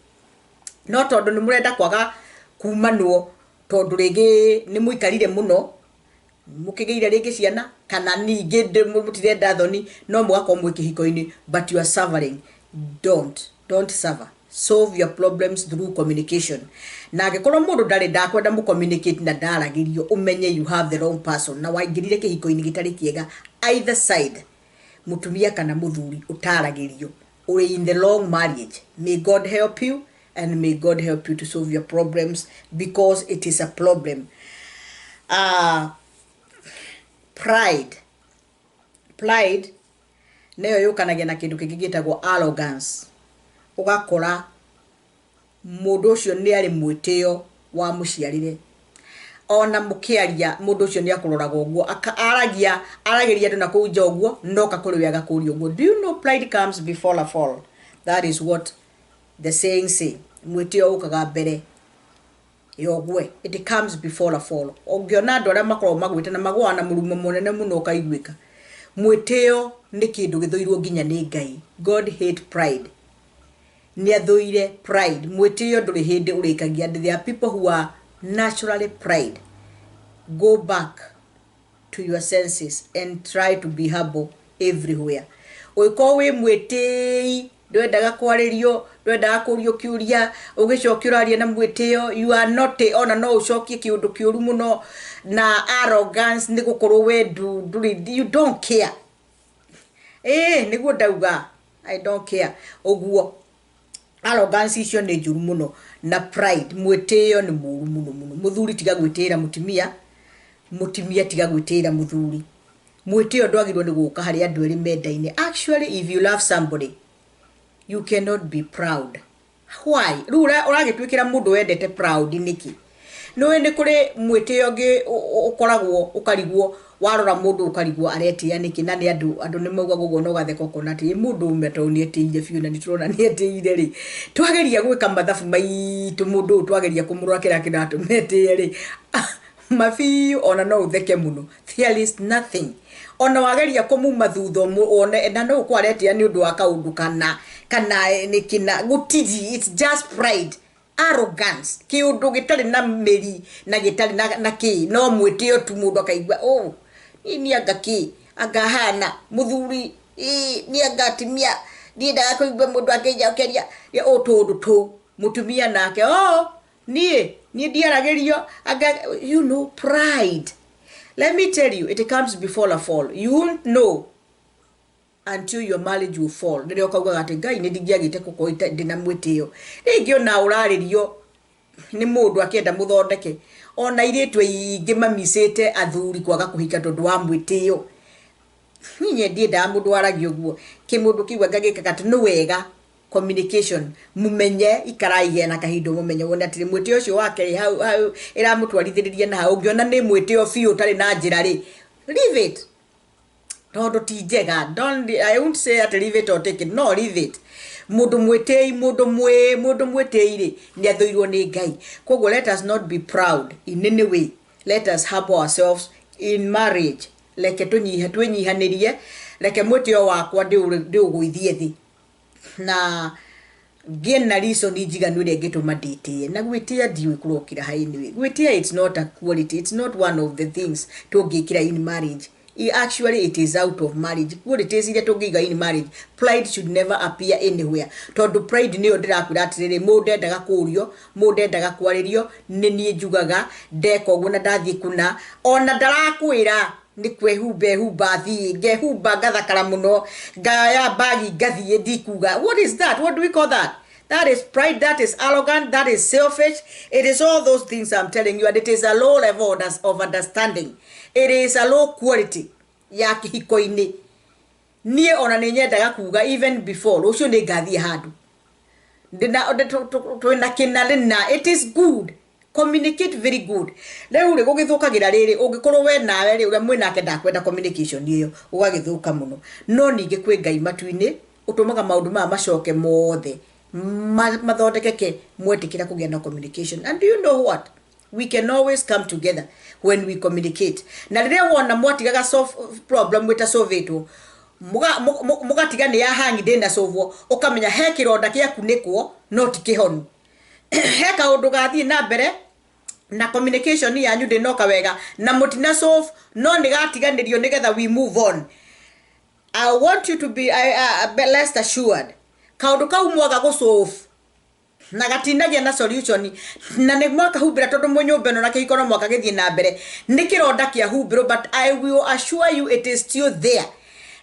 no tondũ nĩ mũrenda kwaga kumanwo, tondũ rĩngĩ nĩ mũikarire mũno, mũkĩgĩire rĩngĩ ciana, kana ningĩ mũtirenda thoni, no mũgakorwo mwĩ kĩhiko-inĩ, but you are suffering. Don't suffer. Solve your problems through communication. Na angĩkorwo mũndũ ndarĩ ndakwenda mũ communicate na ndaragĩrio, ũmenye you have the wrong person, na waingĩrire kĩhiko-inĩ gĩtarĩ kĩega. Either side, mũtumia kana mũthuri ũtaragĩrio, ũrĩ in the long marriage. May God help you, and may God help you to solve your problems, because it is a problem. Pride, pride nayo yũkanagia na kĩndũ kĩngĩ gĩtagwo arrogance. Ũgakora mũndũ ũcio nĩ arĩ mwĩtĩo wa mũciarĩre. Ona mũkĩaria, mũndũ ũcio nĩ akũroraga ũguo, aragia, aragĩria andũ na kũu nja ũguo, no kakũrĩ we agakũria ũguo. Do you know pride comes before a fall? That is what the saying say. Mwĩtĩo ũkaga mbere yogwe. It comes before a fall. Ũngĩona andũ arĩa makoragwo magwĩte na magũaga na mũrumo mũnene mũno ũkaiguĩka. Mwĩtĩo nĩ kĩndũ gĩthũirwo nginya nĩ Ngai. God hate pride, nĩ athũire pride. Mwĩtĩo ndũrĩ hĩndĩ ũrĩkagia, and there are people who are naturally pride. Go back to your senses and try to be humble everywhere. Ũngĩkorwo wĩ mwĩtĩi, ndwendaga kwarĩrio, ndwendaga kũrio kĩũria, ũgĩcokia ũraria na mwĩtĩo, you are not, ona no ũcokie kĩũndũ kĩũru mũno na arrogance, nĩ gũkorwo we ndũrĩ, you don't care. Ĩĩ, nĩguo ndauga, "I don't care," ũguo. Arrogance icio nĩ njũru mũno, na pride, mwĩtĩo nĩ mũru mũno mũno. Mũthuri tiga gwĩtĩĩra mũtumia, mũtumia tiga gwĩtĩĩra mũthuri. Mwĩtĩo ndwagĩrĩirwo nĩ gũka harĩ andũ erĩ mendaine. Actually, if you love somebody, you cannot be proud. Why? Rĩu ũragĩtuĩkĩra mũndũ wendete proud nĩkĩ? Nĩũĩ nĩ kũrĩ mwĩtĩo ũngĩ ũkoragwo ũkarigwo, warora mũndũ ũkarigwo aretĩĩa nĩkĩ, na nĩ andũ nĩ maugaga ũguo, na ũgatheka ũkona atĩ ĩ mũndũ ũme tondũ nĩ etĩire biũ, na nĩ tũrona nĩ etĩire rĩ, twageria gwĩka mathabu maitũ, mũndũ ũyũ twageria kũmũrora kĩrĩa kĩratũma etĩe rĩ, mabiũ, ona no ũtheke mũno. There is nothing. Ona wageria kũmuma thutha wone na no ũkorwo aretĩa nĩ ũndũ wa kaũndũ kana nĩ kĩna, gũtirĩ. It's just pride, arrogance, kĩũndũ gĩtarĩ na mĩri na gĩtarĩ na kĩ, no mwĩtĩo tu. Mũndũ akaigua, "Oh, niĩ nĩ anga kĩ anga hana mũthuri, ĩ nĩ anga atumia, ndiendaga kũigua mũndũ akĩnjokeria ũ tũndũ tũu." Mũtumia nake, "Oh, niĩ ndiaragĩrio anga." Pride, let me tell you, it comes before a fall. You won't know until your marriage will fall. Rĩrĩa ũkaugaga atĩ, "Ngai, nĩ ndingĩagĩte gũkorwo ndĩna mwĩtĩo." Rĩngĩ ona ũrarĩrio nĩ mũndũ akĩenda mũthondeke, Ona airĩtu aingĩ mamicĩte athuri kwaga kũhika tondũ wa mwĩtĩo. Niĩ ndiendaga mũndũ waragia ũguo. Kĩmũndũ kĩu anga gĩkaga atĩ nĩ wega communication, mumenye ikarai hena kahinda, mumenye wone atĩrĩ mwĩtĩo ũcio wake rĩ, hau hau ĩramũtwarithĩrĩria na hau. Ũngĩona nĩ mwĩtĩo biũ ũtarĩ na njĩra rĩ, leave it, tondũ ti njega. Don't, I won't say atĩ leave it or take it. No, leave it. Mũndũ mwĩtĩi, mũndũ mwĩtĩi rĩ, nĩ athũirwo nĩ Ngai. Koguo let us not be proud in any way. Let us humble ourselves in marriage. Reke tũnyihe, twĩnyihanĩrie. Reke mwĩtĩo wakwa ndĩũgũithie thĩ na ngĩe na reason njiganu ĩrĩa ĩngĩtũma ndĩtĩe. Na gwĩtĩa ndiũĩ kũrokĩra ha. Anyway, gwĩtĩa, it's not a quality, it's not one of the things tũngĩkĩra in marriage. Actually, it is out of marriage. Qualities iria tũngĩiga in marriage, pride should never appear anywhere, tondũ pride nĩyo ndĩrakwĩra atĩrĩrĩ, mũndũ endaga kũũrio, mũndũ endaga kwarĩrio, nĩ niĩ njugaga ndeka ũguo na ndathiĩ kuna, ona ndarakwĩra nĩ kwĩhumba ehumba, thiĩ ngehumba ngathakara mũno, ngaya bagi ngathiĩ ndikuga. What is that? What do we call that? That is pride, that is arrogant, that is selfish. It is all those things I'm telling you, and it is a low level of understanding. It is a low quality ya kĩhiko-inĩ. Niĩ ona nĩ nyendaga kuga even before rũciũ nĩ ngathiĩ handũ ndĩna twĩna kĩna rĩna. It is good, communicate very good. Rĩu rĩ, gũgĩthũkagĩra rĩrĩ, ũngĩkorwo we nawe rĩ, ũrĩa mwĩnake ndakwenda communication ĩyo, ũgagĩthũka mũno. No ningĩ kwĩ Ngai matu-inĩ ũtũmaga maũndũ maya macoke mothe mathondekeke mwetĩkĩra kũgĩa na communication. And do you know what? We can always come together when we communicate. Na rĩrĩa wona mwatigaga solve problem wĩta solvetwo, mũgatiga nĩ ya hangi ndĩna solvwo, ũkamenya he kĩronda gĩakunĩkwo no ti kĩhonu, he kaũndũ gathiĩ na mbere na communication yanyu ndĩnoka wega na mũtina solve, no nĩ gatiganĩrio nĩgetha we move on. I want you to be rest assured, kaũndũ kau mwaga gũsolve na gatinagia na solution na nĩ mwakahumbĩra, tondũ mwĩ nyũmba ĩno na kĩhiko no mwaka gĩthiĩ na mbere, nĩ kĩronda kĩahumbĩrwo, but I will assure you it is still there.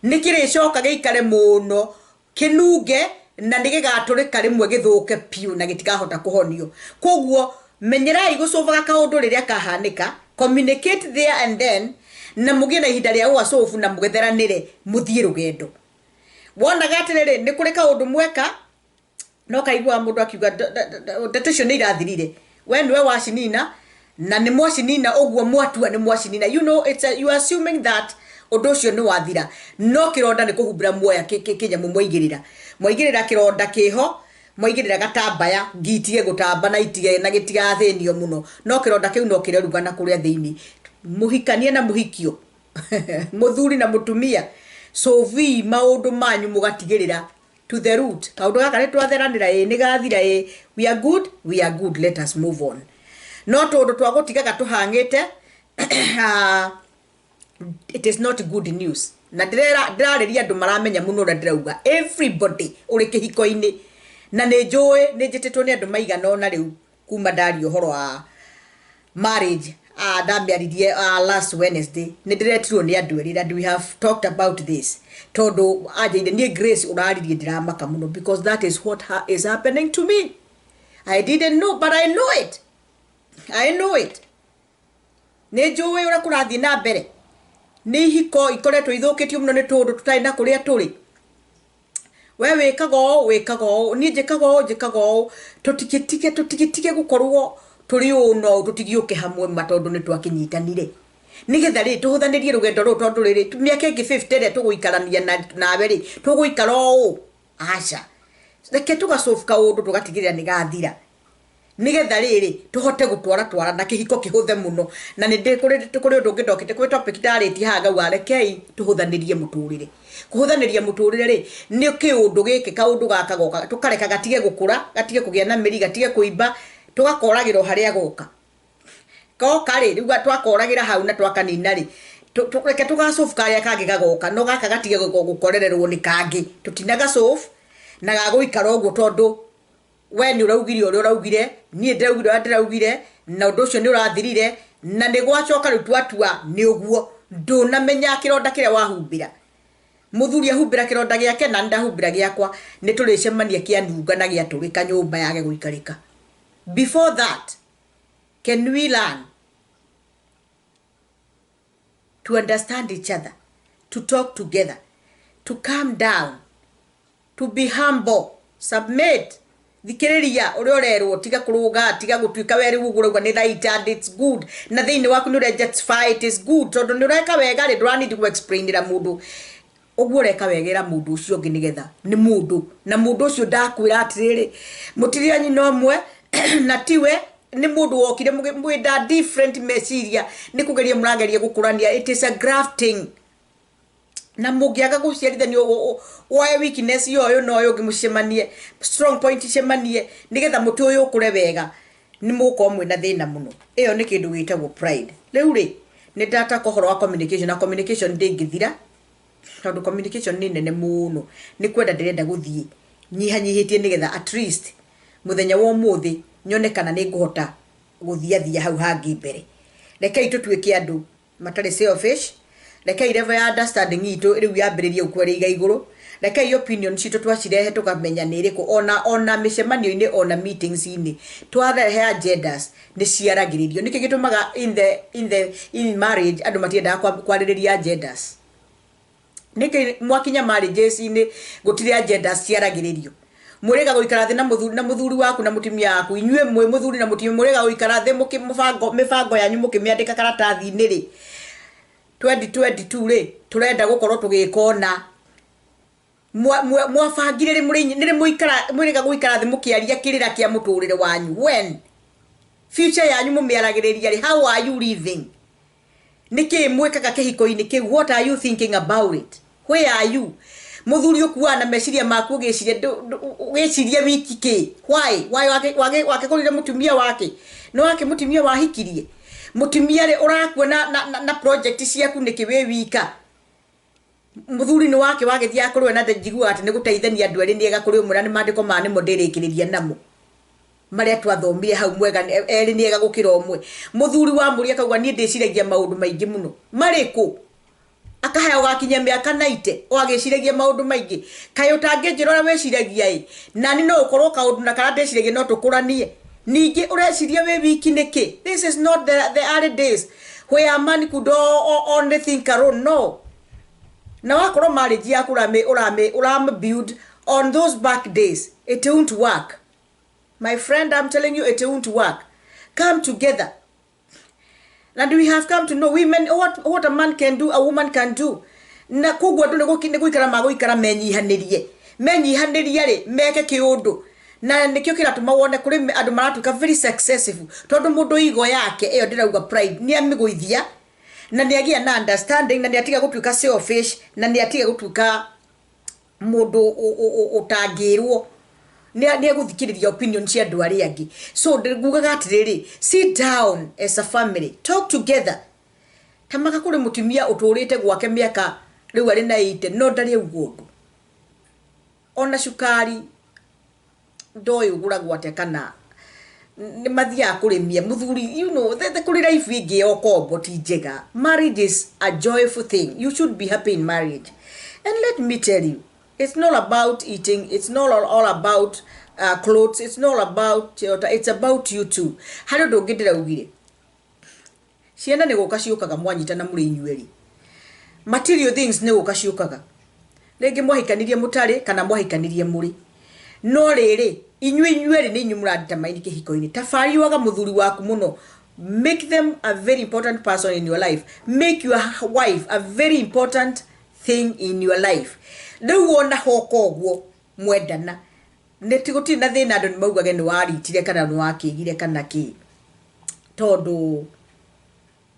Nĩ kĩrĩcoka gĩikare mũno kĩnunge na nĩ gĩgatũrĩka rĩmwe gĩthũke piũ na gĩtikahota kũhonio. Koguo menyerai gũcovaga kaũndũ rĩrĩa kahanĩka, communicate there and then, na mũgĩe na ihinda rĩa gũgacobu na mũgetheranĩre mũthiĩ rũgendo. Wonaga atĩrĩrĩ, nĩ kũrĩ kaũndũ mweka no kaiguaga mũndũ akiuga ndeto icio nĩ irathirire, we nĩwe wacinina na nĩ mwacinina ũguo mwatua nĩ mwacinina. You know it's a, you are assuming that ũndũ ũcio nĩ wathira, no kĩronda nĩ kũhumbĩra muoya kĩnyamũ mwaigĩrĩra, mwaigĩrĩra kĩronda kĩho, mwaigĩrĩra gatambaya ngitige gũtamba na itige na gĩtigathĩnio mũno, no kĩronda kĩu no kĩreruga na kũrĩa thĩinĩ. Mũhikanie na mũhikio, mũthuri na mũtumia, solve maũndũ manyu mũgatigĩrĩra to the root. Kaũndũ gaka nĩ twatheranĩra, ĩ nĩ gathira, ĩ we are good, we are good, let us move on. No tũndũ twa gũtigaga tũhang'ĩte, ah, it is not good news. Na ndĩrarĩria andũ maramenya mũno ũrĩa ndĩrauga, everybody ũrĩ kĩhiko-inĩ, na nĩ njũĩ nĩ njĩtĩtwo nĩ andũ maigana ũna rĩu kuma ndaria ũhoro wa marriage. Ndamĩaririe last Wednesday, nĩ ndĩretirwo nĩ andũ erĩ and we have talked about this, tondũ anjĩire niĩ Grace ũraririe ndĩramaka mũno because that is what is happening to me. I didn't know, but I know it, I know it. Nĩ njũĩ ũrĩa kũrathiĩ na mbere, nĩ ihiko ikoretwo ithũkĩtio mũno nĩ tũndũ tũtarĩ na kũrĩa tũrĩ. We wĩkaga ũũ, wĩkaga ũũ, niĩ njĩkaga ũũ, njĩkaga ũũ. Tũtigĩtige, tũtigĩtige gũkorwo tũrĩ ũũ no ũũ, tũtigĩũke hamwe ma, tondũ nĩ twakĩnyitanire nĩgetha rĩ tũhũthanĩrie rũgendo rũũ, tondũ rĩrĩ mĩaka ĩngĩ 50 ĩrĩa tũgũikarania nawe rĩ, tũgũikara ũũ? Aca, reke tũgacobu kaũndũ tũgatigĩrĩra nĩ gathira, nigetha rĩrĩ tũhote gũtwara twara na kĩhiko kĩhũthe mũno. Na nĩ ndĩ kũrĩ ũndũ ũngĩ ndokĩte kwĩ topic ndarĩtie haha ngauga rekei tũhũthanĩrie mũtũrĩre. Kũhũthanĩria mũtũrĩre rĩ, nĩ kĩũndũ gĩkĩ, kaũndũ gaka goka tũkareka gatige gũkũra, gatige kũgĩa na mĩri, gatige kũimba, tũgakoragĩra o harĩa goka goka rĩ. Rĩu twakoragĩra hau na twakanina rĩ, reke tũgacobu karĩa kangĩ gagoka, no gaka gatige gũkorererwo nĩ kangĩ. Tũtinagacobu na gagũikara ũguo, tondũ we nĩ ũraugire ũrĩa ũraugire, niĩ ndĩraugire ũrĩa ndĩraugire, na ũndũ ũcio nĩ ũrathirire na nĩ gwacoka rĩu twatua nĩ ũguo. Ndũnamenya kĩronda kĩrĩa wahumbĩra. Mũthuri ahumbĩra kĩronda gĩake na ndahumbĩra gĩakwa, nĩ tũrĩcemania kĩanunga na gĩatũrĩka nyũmba yage gũikarĩka. Before that, can we learn? To understand each other, to talk together, to calm down, to be humble, submit. Thikĩrĩria ũrĩa ũrerwo, tiga kũrũga, tiga gũtuĩka we rĩu ũguo ũrauga nĩ right and it's good, na thĩinĩ waku nĩ ũre justify it is good, tondũ nĩ ũreka wega rĩ, ndũra need gũ explainĩra mũndũ ũguo ũreka wega, ĩra mũndũ ũcio ũngĩ, nĩgetha nĩ mũndũ na mũndũ ũcio ndakwĩra atĩrĩrĩ, mũtirĩ a nyina ũmwe na tiwe, nĩ mũndũ wokire mwĩnda different meciria, nĩ kũgeria mũrageria gũkũrania. It is a grafting, na mũngĩaga gũciarithanio, woe weakness ya ũyũ na ũyũ ũngĩ, mũcemanie, strong point icemanie, nĩgetha mũtĩ ũyũ ũkũre wega, nĩ mũgũkorwo mwĩna thĩna mũno. Ĩyo nĩ kĩndũ gĩtagwo pride. Rĩu rĩ, nĩ ndataka ũhoro wa communication, na communication ndĩngĩthira, tondũ communication nĩ nene mũno. Nĩ kwenda ndĩrenda gũthiĩ nyihanyihĩtie, nĩgetha at least mũthenya wa ũmũthĩ nyone kana nĩ ngũhota gũthiathia hau hangĩ mbere. Rekei tũtuĩke andũ matarĩ selfish. Rekei level ya understanding itũ rĩu yambĩrĩrie gũkwerĩiga igũrũ. Rekei opinion citũ twacirehe, tũkamenya nĩ ĩrĩkũ. Ona mĩcemanio-inĩ, ona meetings-inĩ, twarehe agendas, nĩ ciaragĩrĩrio. Nĩkĩ gĩtũmaga in the in marriage andũ matiendaga kwarĩrĩria agendas? Nĩkĩ mwakinya marriages-inĩ gũtirĩ agendas ciaragĩrĩrio? Mũrĩga gũikara thĩ na mũthuri waku na mũtumia waku, inyuĩ mwĩ mũthuri na mũtumia, mũrĩga gũikara thĩ mũbango mĩbango yanyu mũkĩmĩandĩka karatathi-inĩ rĩ, 2022 rĩ, tũrenda gũkorwo tũgĩka ũna. Mwabangire rĩ? Nĩ rĩ mũikara mwĩrĩga gũikara thĩ mũkĩaria kĩrĩra kĩa mũtũrĩre wanyu? When future yanyu mũmĩaragĩrĩria rĩ? How are you living? Nĩ kĩ mwĩkaga kĩhiko-inĩ kĩu? What are you thinking about it? Where are you? Mũthuri ũkuaga na meciria maku, ũgĩciria ũgĩciria wiki kĩ? Why wakĩgũrire mũtumia wake? Nĩ wake mũtumia wahikirie mũtumia rĩ, ũrakua na project ciaku nĩkĩ wĩ wika? Mũthuri nĩ wake wagĩthiaga kũrĩ we, na njiguaga atĩ nĩ gũteithania andũ erĩ nĩ ega kũrĩ ũmwe, na nĩ maandĩko maya nĩmo ndĩrĩkĩrĩria namo marĩa twathomire hau, mwega erĩ nĩ ega gũkĩra ũmwe. Mũthuri wa mũri akauga, "Niĩ ndĩciragia maũndũ maingĩ mũno." Marĩkũ? Akahaya ũgakinya mĩaka 90 o agĩciragia maũndũ maingĩ. Kaĩ ũtangĩnjĩra ũrĩa wĩciragia ĩ? Nani no ũkorwo kaũndũ na karĩa ndĩciragia no tũkũranie. Ningĩ ũreciria wĩ wiki nĩkĩ? This is not the early days where a man could only think alone. No na wakorwo marriage yaku ũrame build on those back days, it won't work, my friend. I'm telling you, it won't work. Come together. And we have come to know women, what a man can do, a woman can do. Na koguo andũ nĩ gũikara magũikara menyihanĩrie. Menyihanĩrie rĩ, meke kĩũndũ, na nĩkĩo kĩratũma wone kũrĩ andũ maratuĩka very successful, tondũ mũndũ igo yake ĩyo ndĩrauga pride nĩ amĩgũithia, na nĩ agĩa na understanding, na nĩ atiga gũtuĩka selfish, na nĩ atiga gũtuĩka mũndũ ũtangĩrwo, nĩ egũthikĩrĩria opinion cia andũ arĩa angĩ. So ngugaga atĩrĩrĩ, sit down as a family, talk together. Tamaka kũrĩ mũtumia ũtũrĩte gwake mĩaka rĩu arĩ na 80, no ndarĩ auga ũndũ, ona cukari ndoĩ ũgũragwo atĩa, kana nĩ mathiaga kũrĩmia mũthuri. Kũrĩ life ĩngĩ ya ũkombo ti njega. Marriage is a joyful thing. You should be happy in marriage. And let me tell you, it's not about eating, it's not all about clothes, it's not about, it's about you too. Harĩ ũndũ ũngĩ ndĩraugire, ciana nĩ gũka ciũkaga mwanyitana mũrĩ inyuerĩ. Material things nĩ gũka ciũkaga, rĩngĩ mwahikanirie mũtarĩ kana mwahikanirie mũrĩ, no rĩrĩ, inyuĩ inyuerĩ nĩ inyuĩ mũradetermine kĩhiko-inĩ. Tabariwaga mũthuri waku mũno. Make them a very important person in your life. Make your wife a very important thing in your life. Rĩu wona hoka ũguo mwendana, nĩ ti gũtirĩ na thĩna. Andũ nĩ maugage nĩ waritire kana nĩ wakĩgire kana kĩ, tondũ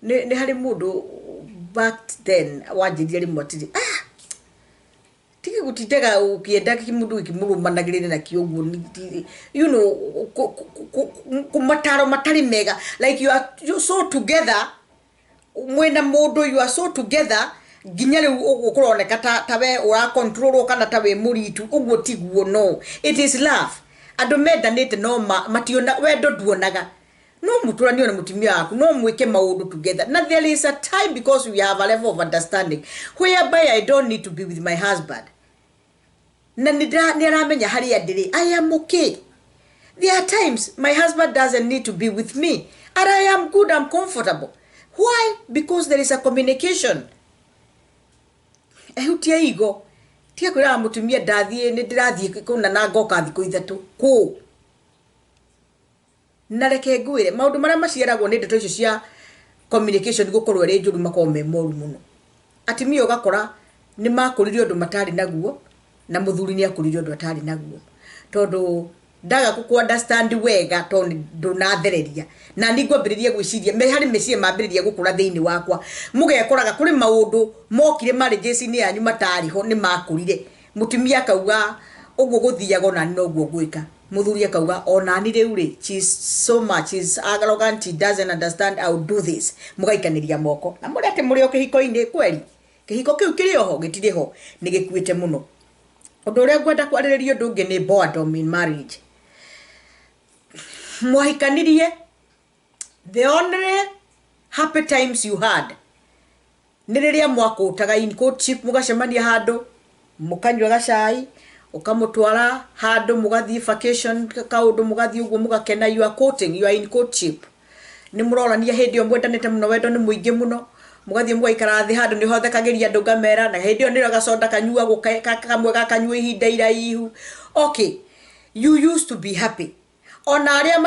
nĩ harĩ mũndũ back then wanjĩrire rĩmwe atĩrĩ, "Ah, tige gũtindaga ũkĩenda mũndũ gĩkĩmũrũmanagĩrĩre nakĩo ũguo." Mataro matarĩ mega, like you are you so together, mwĩna mũndũ, you are so together nginya rĩu ũguo kũroneka ta we ũra control kana ta wĩ mũritu ũguo. Tiguo. No it is love. Andũ mendanĩte no mationa wendo nduonaga. No mũtũranio na mũtumia waku, no mwĩke maũndũ together, na there is a time, because we have a level of understanding whereby I don't need to be with my husband, na nĩ aramenya harĩa ndĩrĩ, I am okay. There are times my husband doesn't need to be with me and I am good, I'm comfortable. Why? Because there is a communication. Ehutie igo, tiga kwĩraga mũtumia ndathiĩ, nĩ ndĩrathiĩ kũna na ngoka thikũ 3 kũ. Na reke ngwĩre maũndũ marĩa maciaragwo nĩ ndeto icio cia communication gũkorwo ĩrĩ njũru makoragwo me moru mũno. Atumia ũgakora nĩ makũrire ũndũ matarĩ naguo, na mũthuri nĩ akũrire ũndũ atarĩ naguo, tondũ ndaga gũkũ understand wega tondũ ndũnathereria. Na niĩ ngwambĩrĩria gwĩciria me harĩ meciria mambĩrĩria gũkũra thĩinĩ wakwa, mũgekoraga kũrĩ maũndũ mokire marriages-inĩ yanyu matarĩ ho, nĩ makũrire. Mũtumia akauga ũguo gũthiaga onani noguo ngwĩka, mũthuri akauga onani rĩu rĩ, she's so much, she's arrogant, she doesn't understand, I will do this. Mũgaikanĩria moko na mũrĩ atĩ mũrĩ o kĩhiko-inĩ. Kweri kĩhiko kĩu kĩrĩ oho gĩtirĩ ho, nĩ gĩkuĩte mũno. Ũndũ ũrĩa ngwenda kwarĩrĩria ũndũ ũngĩ nĩ boredom in marriage. Mwahikanirie, the only happy times you had nĩ rĩrĩa mwakũtaga in courtship, mũgacemania handũ mũkanyua gacai, ũkamũtwara handũ mũgathiĩ vacation, kaũndũ mũgathiĩ ũguo mũgakena. You are courting, you are in courtship, nĩ mũrorania hĩndĩ ĩyo mwendanĩte mũno, wendo nĩ mũingĩ mũno, mũgathiĩ mũgaikara thĩ handũ, nĩ hothekagĩria andũ ngamera, na hĩndĩ ĩyo nĩrĩo gacoda kanyuagwo kamwe gakanyuo ihinda iraihu. Okay, you used to be happy. Ona arĩa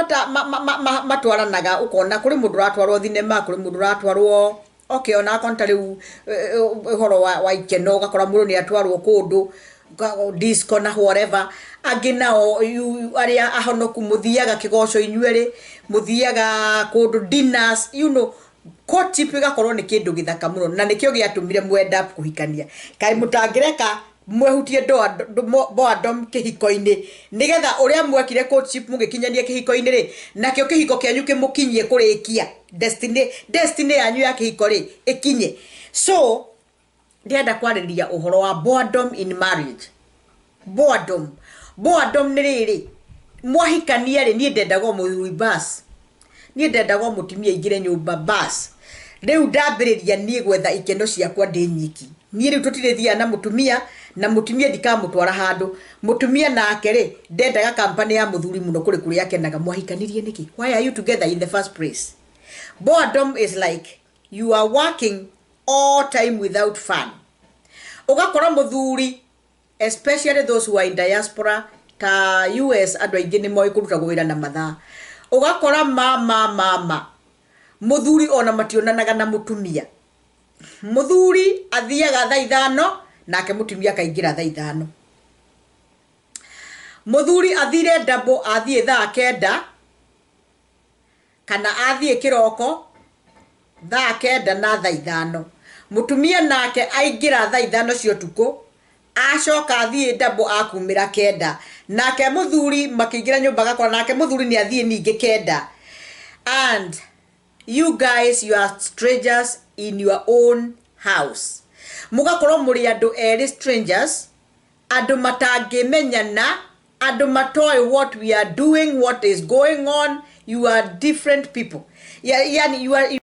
matwaranaga ũkona kũrĩ mũndũ ũratwarwo thinema, kũrĩ mũndũ ũratwarwo, okay, ona akorwo ta rĩu ũhoro wa ikeno, ũgakora mũndũ nĩ atwarwo kũndũ disco na whatever. Angĩ nao arĩa ahonoku mũthiaga kĩgoco inyuerĩ, mũthiaga kũndũ dinners. Courtship ĩgakorwo nĩ kĩndũ gĩthaka mũno, na nĩkĩo gĩatũmire mwenda kũhikania. Kaĩ mũtangĩreka mwehutie boredom kĩhiko-inĩ, nĩgetha ũrĩa mwekire courtship mũgĩkinyania kĩhiko-inĩ rĩ, nakĩo kĩhiko kĩanyu kĩmũkinyie kũrĩkia destiny yanyu ya kĩhiko rĩ ĩkinye. So ndĩrenda kwarĩrĩria ũhoro wa boredom in marriage. Boredom nĩ rĩrĩ, mwahikania rĩ, niĩ ndendaga o mũthuri bas, niĩ ndendaga o mũtumia aingĩre nyũmba bas. Rĩu ndambĩrĩria niĩ gwetha ikeno ciakwa ndĩ nyiki. Niĩ rĩu tũtirĩ na mũtumia, na mũtumia ndikamũtwara handũ. Mũtumia nake rĩ, ndendaga kampani ya mũthuri mũno kũrĩ kũrĩa akenaga. Mwahikanirie nĩkĩ? Why are you together in the first place? Boredom is like you are working all time without fun. Ũgakora mũthuri, especially those who are in diaspora ta US, andũ aingĩ nĩ moĩ kũrutagwo wĩra na mathaa. Ũgakora mama mũthuri ona mationanaga na mũtumia. Mũthuri athiaga thaa 5, nake mũtumia akaingĩra thaa 5. Mũthuri athire ndabo, athiĩ thaa 9, kana athiĩ kĩroko thaa 9 na thaa 5. Mũtumia nake aingĩra thaa 5 cia ũtukũ, acoka athiĩ ndabo akumĩra 9, nake mũthuri makĩingĩra nyũmba agakora nake mũthuri nĩ athiĩ ningĩ 9. And you guys, you are strangers in your own house. Mũgakorwo mũrĩ andũ erĩ strangers, andũ matangĩmenyana, andũ matoĩ what we are doing, what is going on. You are different people. Yani you are